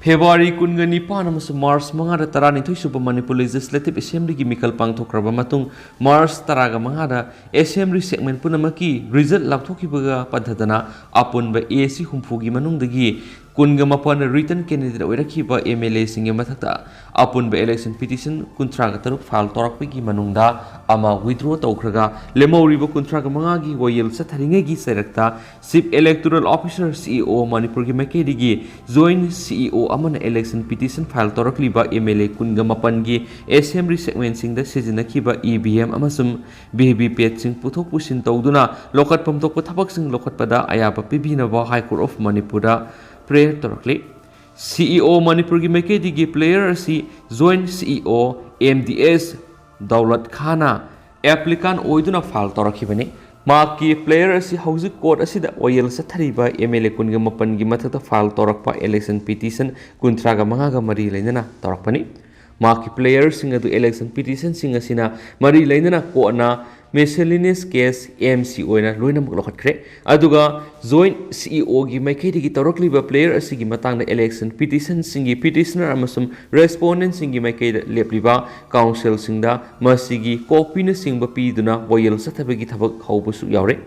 February ꯀꯨꯟꯒ ꯅꯤꯄꯥꯟ ꯑꯃꯁꯨꯡ March ꯃꯉꯥꯗ ꯇꯔꯥꯅꯤꯊꯣꯏ ꯁꯨꯕ ꯃꯅꯤꯄꯨꯔ Legislative Assembly ꯒꯤ ꯃꯤꯈꯜ ꯄꯥꯡꯊꯣꯛꯈ꯭ꯔꯕ ꯃꯇꯨꯡ, March ꯇꯔꯥꯒ ꯃꯉꯥꯗ Assembly segment ꯄꯨꯝꯅꯃꯛꯀꯤ result ꯂꯥꯎꯊꯣꯛꯈꯤꯕꯒ ꯄꯟꯊꯗꯅ ꯑꯄꯨꯟꯕ A C ꯍꯨꯝꯐꯨꯒꯤ ꯃꯅꯨꯡꯗꯒꯤ ꯀꯨꯟꯒ ꯃꯥꯄꯟ written candidate ꯑꯣꯏꯔꯛꯈꯤꯕ M L A ꯁꯤꯡꯒꯤ ꯃꯊꯛꯇ ꯑꯄꯨꯟꯕ election petition ꯀꯨꯟꯊ꯭ꯔꯥꯒ ꯇꯔꯨꯛ file ꯇꯧꯔꯛꯄꯒꯤ ꯃꯅꯨꯡꯗ ꯑꯃ withdraw ꯇꯧꯈ꯭ꯔꯒ, ꯂꯦꯝꯍꯧꯔꯤꯕ ꯀꯨꯟꯊ꯭ꯔꯥꯒ ꯃꯉꯥꯒꯤ ꯋꯥꯌꯦꯜ ꯆꯠꯊꯔꯤꯉꯩꯒꯤ ꯆꯩꯔꯛꯇ Chief Electoral Officer, C E O, ꯃꯅꯤꯄꯨꯔꯒꯤ ꯃꯥꯏꯀꯩꯗꯒꯤ Joint C E O ꯑꯃꯅ election petition file ꯇꯧꯔꯛꯂꯤꯕ M L A ꯀꯨꯟꯒ ꯃꯥꯄꯟꯒꯤ Assembly segment ꯁꯤꯡꯗ ꯁꯤꯖꯤꯟꯅꯈꯤꯕ E V M ꯑꯃꯁꯨꯡ V V P A T ꯁꯤꯡ ꯄꯨꯊꯣꯛ ꯄꯨꯁꯤꯟ ꯇꯧꯗꯨꯅ ꯂꯧꯈꯠꯐꯝ ꯊꯣꯛꯄ ꯊꯕꯛꯁꯤꯡ ꯂꯧꯈꯠꯄꯗ ꯑꯌꯥꯕ ꯄꯤꯕꯤꯅꯕ High Court of ꯃꯅꯤꯄꯨꯔꯗ prayer ꯇꯧꯔꯛꯂꯤ꯫ C E O ꯃꯅꯤꯄꯨꯔꯒꯤ ꯃꯥꯏꯀꯩꯗꯒꯤ player ꯑꯁꯤ Joint C E O M D S Daulat ꯈꯥꯟꯅ applicant ꯑꯣꯏꯗꯨꯅ file ꯇꯧꯔꯛꯈꯤꯕꯅꯤ꯫ ꯃꯍꯥꯛꯀꯤ player ꯑꯁꯤ ꯍꯧꯖꯤꯛ court ꯑꯁꯤꯗ ꯋꯥꯌꯦꯜ ꯆꯠꯊꯔꯤꯕ M L A ꯀꯨꯟꯒ ꯃꯥꯄꯟꯒꯤ ꯃꯊꯛꯇ file ꯇꯧꯔꯛꯄ election petition ꯀꯨꯟꯊ꯭ꯔꯥꯒ ꯃꯉꯥꯒ ꯃꯔꯤ ꯂꯩꯅꯅ ꯇꯧꯔꯛꯄꯅꯤ꯫ ꯃꯍꯥꯛꯀꯤ player ꯁꯤꯡ ꯑꯗꯨ election petition ꯁꯤꯡ ꯑꯁꯤꯅ ꯃꯔꯤ ꯂꯩꯅꯅ court ꯅ Miscellaneous Case, M C, ꯑꯣꯏꯅ ꯂꯣꯏꯅꯃꯛ ꯂꯧꯈꯠꯈ꯭ꯔꯦ꯫ ꯑꯗꯨꯒ Joint C E O ꯒꯤ ꯃꯥꯏꯀꯩꯗꯒꯤ ꯇꯧꯔꯛꯂꯤꯕ player ꯑꯁꯤꯒꯤ ꯃꯇꯥꯡꯗ election petition ꯁꯤꯡꯒꯤ petitioner ꯑꯃꯁꯨꯡ respondent ꯁꯤꯡꯒꯤ ꯃꯥꯏꯀꯩꯗ ꯂꯦꯞꯂꯤꯕ counsel ꯁꯤꯡꯗ ꯃꯁꯤꯒꯤ copy ꯅꯆꯤꯡꯕ ꯄꯤꯗꯨꯅ ꯋꯥꯌꯦꯜ ꯆꯠꯊꯕꯒꯤ ꯊꯕꯛ ꯍꯧꯕꯁꯨ ꯌꯥꯎꯔꯦ꯫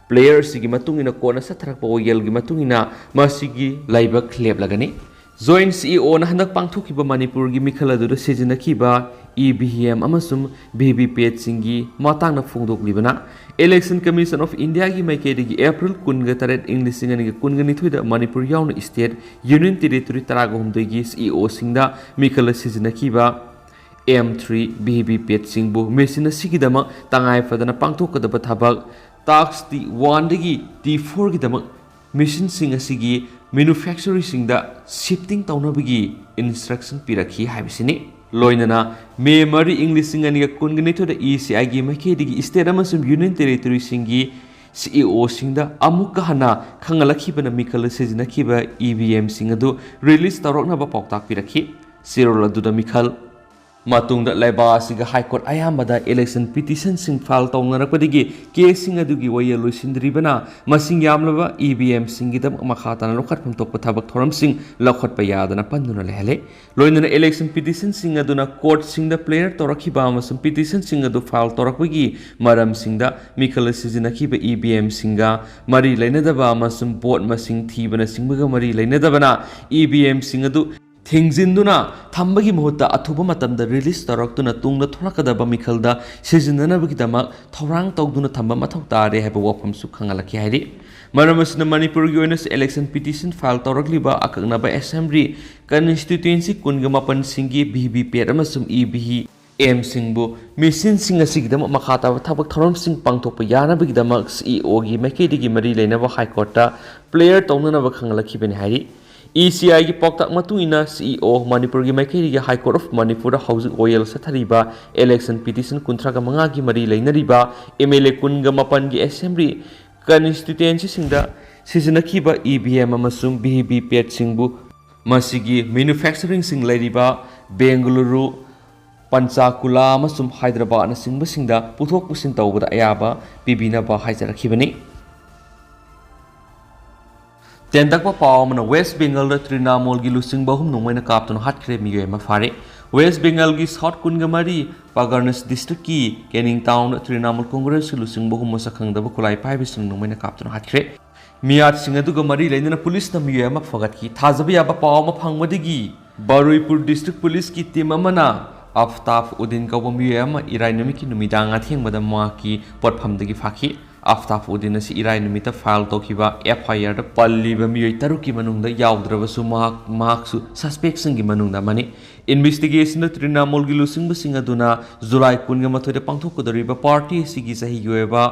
Player ꯑꯁꯤꯒꯤ ꯃꯇꯨꯡ ꯏꯟꯅ ꯀꯣꯟꯅ ꯆꯠꯊꯔꯛꯄ ꯋꯥꯌꯦꯜꯒꯤ ꯃꯇꯨꯡ ꯏꯟꯅ ꯃꯁꯤꯒꯤ ꯂꯥꯏꯕꯛ ꯂꯦꯞꯂꯒꯅꯤ꯫ Joint C E O ꯅ ꯍꯟꯗꯛ ꯄꯥꯡꯊꯣꯛꯈꯤꯕ ꯃꯅꯤꯄꯨꯔꯒꯤ ꯃꯤꯈꯜ ꯑꯗꯨꯗ ꯁꯤꯖꯤꯟꯅꯈꯤꯕ E V M ꯑꯃꯁꯨꯡ V V P A T ꯁꯤꯡꯒꯤ ꯃꯇꯥꯡꯗ ꯐꯣꯡꯗꯣꯛꯂꯤꯕꯅ, Election Commission of India ꯒꯤ ꯃꯥꯏꯀꯩꯗꯒꯤ April ꯀꯨꯟꯒ ꯇꯔꯦꯠ, ꯏꯪ ꯂꯤꯁꯤꯡ ꯑꯅꯤꯒ ꯀꯨꯟꯒ ꯅꯤꯊꯣꯏꯗ ꯃꯅꯤꯄꯨꯔ ꯌꯥꯎꯅ state, union territory ꯇꯔꯥꯒ ꯍꯨꯝꯗꯣꯏꯒꯤ C E O ꯁꯤꯡꯗ ꯃꯤꯈꯜ ꯁꯤꯖꯤꯟꯅꯈꯤꯕ M three V V P A T ꯁꯤꯡꯕꯨ machine ꯑꯁꯤꯒꯤꯗꯃꯛ ꯇꯉꯥꯏ ꯐꯗꯅ ꯄꯥꯡꯊꯣꯛꯀꯗꯕ ꯊꯕꯛ task T one ꯗꯒꯤ T four ꯒꯤꯗꯃꯛ machine ꯁꯤꯡ ꯑꯁꯤꯒꯤ manufactory ꯁꯤꯡꯗ shifting ꯇꯧꯅꯕꯒꯤ instruction ꯄꯤꯔꯛꯈꯤ ꯍꯥꯏꯕꯁꯤꯅꯤ꯫ ꯂꯣꯏꯅꯅ May ꯃꯔꯤ, ꯏꯪ ꯂꯤꯁꯤꯡ ꯑꯅꯤꯒ ꯀꯨꯟꯒ ꯅꯤꯊꯣꯏꯗ E C I ꯒꯤ ꯃꯥꯏꯀꯩꯗꯒꯤ state ꯑꯃꯁꯨꯡ union territory ꯁꯤꯡꯒꯤ C E O ꯁꯤꯡꯗ ꯑꯃꯨꯛꯀ ꯍꯟꯅ ꯈꯪꯍꯜꯂꯛꯈꯤꯕꯅ ꯃꯤꯈꯜ ꯁꯤꯖꯤꯟꯅꯈꯤꯕ E V M ꯁꯤꯡ ꯑꯗꯨ release ꯇꯧꯔꯛꯅꯕ ꯄꯥꯎꯇꯥꯛ ꯄꯤꯔꯛꯈꯤ꯫ ꯆꯦꯔꯣꯜ ꯑꯗꯨꯗ ꯃꯤꯈꯜ ꯃꯇꯨꯡꯗ ꯂꯩꯕꯥꯛ ꯑꯁꯤꯒꯤ High Court ꯑꯌꯥꯝꯕꯗ election petition ꯁꯤꯡ file ꯇꯧꯅꯔꯛꯄꯗꯒꯤ case ꯁꯤꯡ ꯑꯗꯨꯒꯤ ꯋꯥꯌꯦꯜ ꯂꯣꯏꯁꯤꯟꯗ꯭ꯔꯤꯕꯅ ꯃꯁꯤꯡ ꯌꯥꯝꯂꯕ E V M ꯁꯤꯡꯒꯤꯗꯃꯛ ꯃꯈꯥ ꯇꯥꯅ ꯂꯧꯈꯠꯐꯝ ꯊꯣꯛꯄ ꯊꯕꯛ ꯊꯧꯔꯝꯁꯤꯡ ꯂꯧꯈꯠꯄ ꯌꯥꯗꯅ ꯄꯟꯗꯨꯅ ꯂꯩꯍꯜꯂꯦ꯫ ꯂꯣꯏꯅꯅ election petition ꯁꯤꯡ ꯑꯗꯨꯅ court ꯁꯤꯡꯗ player ꯇꯧꯔꯛꯈꯤꯕ ꯑꯃꯁꯨꯡ petition ꯁꯤꯡ ꯑꯗꯨ file ꯇꯧꯔꯛꯄꯒꯤ ꯃꯔꯝꯁꯤꯡꯗ ꯃꯤꯈꯜ ꯁꯤꯖꯤꯟꯅꯈꯤꯕ E V M ꯁꯤꯡꯒ ꯃꯔꯤ ꯂꯩꯅꯗꯕ ꯑꯃꯁꯨꯡ vote ꯃꯁꯤꯡ ꯊꯤꯕꯅꯆꯤꯡꯕꯒ ꯃꯔꯤ ꯂꯩꯅꯗꯕꯅ E V M ꯁꯤꯡ ꯑꯗꯨ ꯊꯤꯡꯖꯤꯟꯗꯨꯅ ꯊꯝꯕꯒꯤ ꯃꯍꯨꯠꯇ ꯑꯊꯨꯕ ꯃꯇꯝꯗ release ꯇꯧꯔꯛꯇꯨꯅ ꯇꯨꯡꯗ ꯊꯣꯛꯂꯛꯀꯗꯕ ꯃꯤꯈꯜꯗ ꯁꯤꯖꯤꯟꯅꯅꯕꯒꯤꯗꯃꯛ ꯊꯧꯔꯥꯡ ꯇꯧꯗꯨꯅ ꯊꯝꯕ ꯃꯊꯧ ꯇꯥꯔꯦ ꯍꯥꯏꯕ ꯋꯥꯐꯝꯁꯨ ꯈꯪꯍꯜꯂꯛꯈꯤ ꯍꯥꯏꯔꯤ꯫ ꯃꯔꯝ ꯑꯁꯤꯅ ꯃꯅꯤꯄꯨꯔꯒꯤ ꯑꯣꯏꯅꯁꯨ election petition file ꯇꯧꯔꯛꯂꯤꯕ ꯑꯀꯛꯅꯕ assembly constituency ꯀꯨꯟꯒ ꯃꯥꯄꯟ ꯁꯤꯡꯒꯤ V V P A T ꯑꯃꯁꯨꯡ E V M ꯁꯤꯡꯕꯨ machine ꯁꯤꯡ ꯑꯁꯤꯒꯤꯗꯃꯛ ꯃꯈꯥ ꯇꯥꯕ ꯊꯕꯛ ꯊꯧꯔꯝꯁꯤꯡ ꯄꯥꯡꯊꯣꯛꯄ ꯌꯥꯅꯕꯒꯤꯗꯃꯛ C E O ꯒꯤ ꯃꯥꯏꯀꯩꯗꯒꯤ ꯃꯔꯤ ꯂꯩꯅꯕ High Court ꯇ player ꯇꯧꯅꯅꯕ ꯈꯪꯍꯜꯂꯛꯈꯤꯕꯅꯤ ꯍꯥꯏꯔꯤ꯫ E C I ꯒꯤ ꯄꯥꯎꯇꯥꯛ ꯃꯇꯨꯡ ꯏꯟꯅ C E O ꯃꯅꯤꯄꯨꯔꯒꯤ ꯃꯥꯏꯀꯩꯗꯒꯤ High Court of ꯃꯅꯤꯄꯨꯔꯗ ꯍꯧꯖꯤꯛ ꯋꯥꯌꯦꯜ ꯆꯠꯊꯔꯤꯕ election petition ꯀꯨꯟꯊ꯭ꯔꯥꯒ ꯃꯉꯥꯒꯤ ꯃꯔꯤ ꯂꯩꯅꯔꯤꯕ M L A ꯀꯨꯟꯒ ꯃꯥꯄꯟꯒꯤ assembly constituency ꯁꯤꯡꯗ ꯁꯤꯖꯤꯟꯅꯈꯤꯕ E V M ꯑꯃꯁꯨꯡ V V P A T ꯁꯤꯡꯕꯨ ꯃꯁꯤꯒꯤ manufacturing ꯁꯤꯡ ꯂꯩꯔꯤꯕ ꯕꯦꯡꯒꯂꯨꯔꯨ, ꯄꯟꯆꯥꯀꯨꯂꯥ ꯑꯃꯁꯨꯡ ꯍꯥꯏꯗ꯭ꯔꯕꯥꯗꯅꯆꯤꯡꯕꯁꯤꯡꯗ ꯄꯨꯊꯣꯛ ꯄꯨꯁꯤꯟ ꯇꯧꯕꯗ ꯑꯌꯥꯕ ꯄꯤꯕꯤꯅꯕ ꯍꯥꯏꯖꯔꯛꯈꯤꯕꯅꯤ꯫ ꯇꯦꯟꯇꯛꯄ ꯄꯥꯎ ꯑꯃꯅ, ꯋꯦꯁ꯭ꯠ ꯕꯦꯡꯒꯜꯗ ꯇ꯭ꯔꯤꯅꯥꯃꯣꯜꯒꯤ ꯂꯨꯆꯤꯡꯕ ꯑꯍꯨꯝ ꯅꯣꯡꯃꯩꯅ ꯀꯥꯞꯇꯨꯅ ꯍꯥꯠꯈ꯭ꯔꯦ, ꯃꯤꯑꯣꯏ ꯑꯃ ꯐꯥꯔꯦ꯫ ꯋꯦꯁ꯭ꯠ ꯕꯦꯡꯒꯜꯒꯤ ꯁꯥꯎꯊ ꯀꯨꯟꯒ ꯃꯔꯤ ꯄꯥꯒꯔꯅꯁ ꯗꯤꯁꯇ꯭ꯔꯤꯛꯀꯤ ꯀꯦꯅꯤꯡ ꯇꯥꯎꯟꯗ ꯇ꯭ꯔꯤꯅꯥꯃꯣꯜ ꯀꯣꯡꯒ꯭ꯔꯦꯁꯀꯤ ꯂꯨꯆꯤꯡꯕ ꯑꯍꯨꯝ ꯃꯁꯛ ꯈꯪꯗꯕ ꯈꯨꯠꯂꯥꯏ ꯄꯥꯏꯕꯁꯤꯡ ꯅꯣꯡꯃꯩꯅ ꯀꯥꯞꯇꯨꯅ ꯍꯥꯠꯈ꯭ꯔꯦ꯫ ꯃꯤꯌꯥꯠꯁꯤꯡ ꯑꯗꯨꯒ ꯃꯔꯤ ꯂꯩꯅꯅ ꯄꯨꯂꯤꯁꯅ ꯃꯤꯑꯣꯏ ꯑꯃ ꯐꯒꯠꯈꯤ꯫ ꯊꯥꯖꯕ ꯌꯥꯕ ꯄꯥꯎ ꯑꯃ ꯐꯪꯕꯗꯒꯤ ꯕꯔꯨꯏꯄꯨꯔ ꯗꯤꯁꯇ꯭ꯔꯤꯛ ꯄꯨꯂꯤꯁꯀꯤ ꯇꯤꯝ ꯑꯃꯅ ꯑꯐꯇꯥꯕ ꯎꯗꯤꯟ ꯀꯧꯕ ꯃꯤꯑꯣꯏ ꯑꯃ ꯏꯔꯥꯏ ꯅꯨꯃꯤꯠꯀꯤ ꯅꯨꯃꯤꯗꯥꯡ ꯑꯊꯦꯡꯕꯗ ꯃꯍꯥꯛꯀꯤ ꯄꯣꯠꯐꯝꯗꯒꯤ ꯐꯥꯈꯤ꯫ ꯑꯐꯇꯥꯕ ꯎꯗꯤꯟ ꯑꯁꯤ ꯏꯔꯥꯏ ꯅꯨꯃꯤꯠꯇ ꯐꯥꯏꯜ ꯇꯧꯈꯤꯕ ꯑꯦꯐ ꯑꯥꯏ ꯑꯥꯔꯗ ꯄꯜꯂꯤꯕ ꯃꯤꯑꯣꯏ ꯇꯔꯨꯛꯀꯤ ꯃꯅꯨꯡꯗ ꯌꯥꯎꯗ꯭ꯔꯕꯁꯨ, ꯃꯍꯥꯛ, ꯃꯍꯥꯛꯁꯨ ꯁꯁꯄꯦꯛꯁꯤꯡꯒꯤ ꯃꯅꯨꯡꯗ ꯑꯃꯅꯤ꯫ ꯏꯟꯚꯦꯁꯇꯤꯒꯦꯁꯟꯗ ꯇ꯭ꯔꯤꯅꯥꯃꯣꯜꯒꯤ ꯂꯨꯆꯤꯡꯕꯁꯤꯡ ꯑꯗꯨꯅ ꯖꯨꯂꯥꯏ ꯀꯨꯟꯒ ꯃꯥꯊꯣꯏꯗ ꯄꯥꯡꯊꯣꯛꯀꯗꯧꯔꯤꯕ ꯄꯥꯔꯇꯤ ꯑꯁꯤꯒꯤ ꯆꯍꯤꯒꯤ ꯑꯣꯏꯕ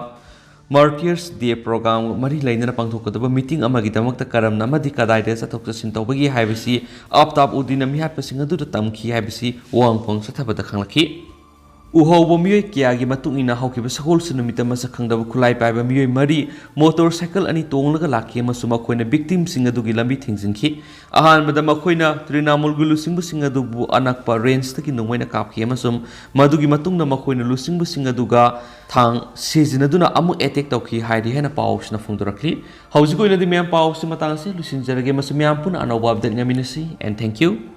ꯃꯥꯔꯇꯤꯌꯔꯁ ꯗꯦ ꯄ꯭ꯔꯣꯒ꯭ꯔꯥꯝꯒ ꯃꯔꯤ ꯂꯩꯅꯅ ꯄꯥꯡꯊꯣꯛꯀꯗꯕ ꯃꯤꯇꯤꯡ ꯑꯃꯒꯤꯗꯃꯛꯇ ꯀꯔꯝꯅ ꯑꯃꯗꯤ ꯀꯗꯥꯏꯗ ꯆꯠꯊꯣꯛ ꯆꯠꯁꯤꯟ ꯇꯧꯕꯒꯦ ꯍꯥꯏꯕꯁꯤ ꯑꯐꯇꯥꯕ ꯎꯗꯤꯟꯅ ꯃꯤꯍꯥꯠꯄꯁꯤꯡ ꯑꯗꯨꯗ ꯇꯝꯈꯤ ꯍꯥꯏꯕꯁꯤ ꯋꯥꯍꯪ ꯄꯥꯎ ꯆꯠꯊꯕꯗ ꯈꯪꯂꯛꯈꯤ꯫ ꯎꯍꯧꯕ ꯃꯤꯑꯣꯏ ꯀꯌꯥꯒꯤ ꯃꯇꯨꯡ ꯏꯟꯅ, ꯍꯧꯈꯤꯕ ꯁꯒꯣꯜꯁꯦꯟ ꯅꯨꯃꯤꯠꯇ ꯃꯁꯛ ꯈꯪꯗꯕ ꯈꯨꯠꯂꯥꯏ ꯄꯥꯏꯕ ꯃꯤꯑꯣꯏ ꯃꯔꯤ ꯃꯣꯇꯣꯔ ꯁꯥꯏꯀꯜ ꯑꯅꯤ ꯇꯣꯡꯂꯒ ꯂꯥꯛꯈꯤ ꯑꯃꯁꯨꯡ ꯃꯈꯣꯏꯅ ꯚꯤꯛꯇꯤꯝꯁꯤꯡ ꯑꯗꯨꯒꯤ ꯂꯝꯕꯤ ꯊꯤꯡꯖꯤꯟꯈꯤ꯫ ꯑꯍꯥꯟꯕꯗ ꯃꯈꯣꯏꯅ ꯇ꯭ꯔꯤꯅꯥꯃꯨꯜꯒꯤ ꯂꯨꯆꯤꯡꯕꯁꯤꯡ ꯑꯗꯨꯕꯨ ꯑꯅꯛꯄ ꯔꯦꯟꯖꯇꯒꯤ ꯅꯣꯡꯃꯩꯅ ꯀꯥꯞꯈꯤ ꯑꯃꯁꯨꯡ ꯃꯗꯨꯒꯤ ꯃꯇꯨꯡꯗ ꯃꯈꯣꯏꯅ ꯂꯨꯆꯤꯡꯕꯁꯤꯡ ꯑꯗꯨꯒ ꯊꯥꯡ ꯁꯤꯖꯤꯟꯅꯗꯨꯅ ꯑꯃꯨꯛ ꯑꯦꯇꯦꯛ ꯇꯧꯈꯤ ꯍꯥꯏꯔꯤ ꯍꯥꯏꯅ ꯄꯥꯎꯁꯤꯅ ꯐꯣꯡꯗꯣꯔꯛꯂꯤ꯫ ꯍꯧꯖꯤꯛ ꯑꯣꯏꯅꯗꯤ ꯃꯌꯥꯝ, ꯄꯥꯎꯁꯤ ꯃꯇꯥꯡ ꯑꯁꯤ ꯂꯣꯏꯁꯤꯟꯖꯔꯒꯦ꯫ ꯃꯁꯤ ꯃꯌꯥꯝ ꯄꯨꯟꯅ ꯑꯅꯧꯕ ꯑꯞꯗꯦꯠ ꯉꯥꯏꯃꯤꯟꯅꯁꯤ, and thank you꯫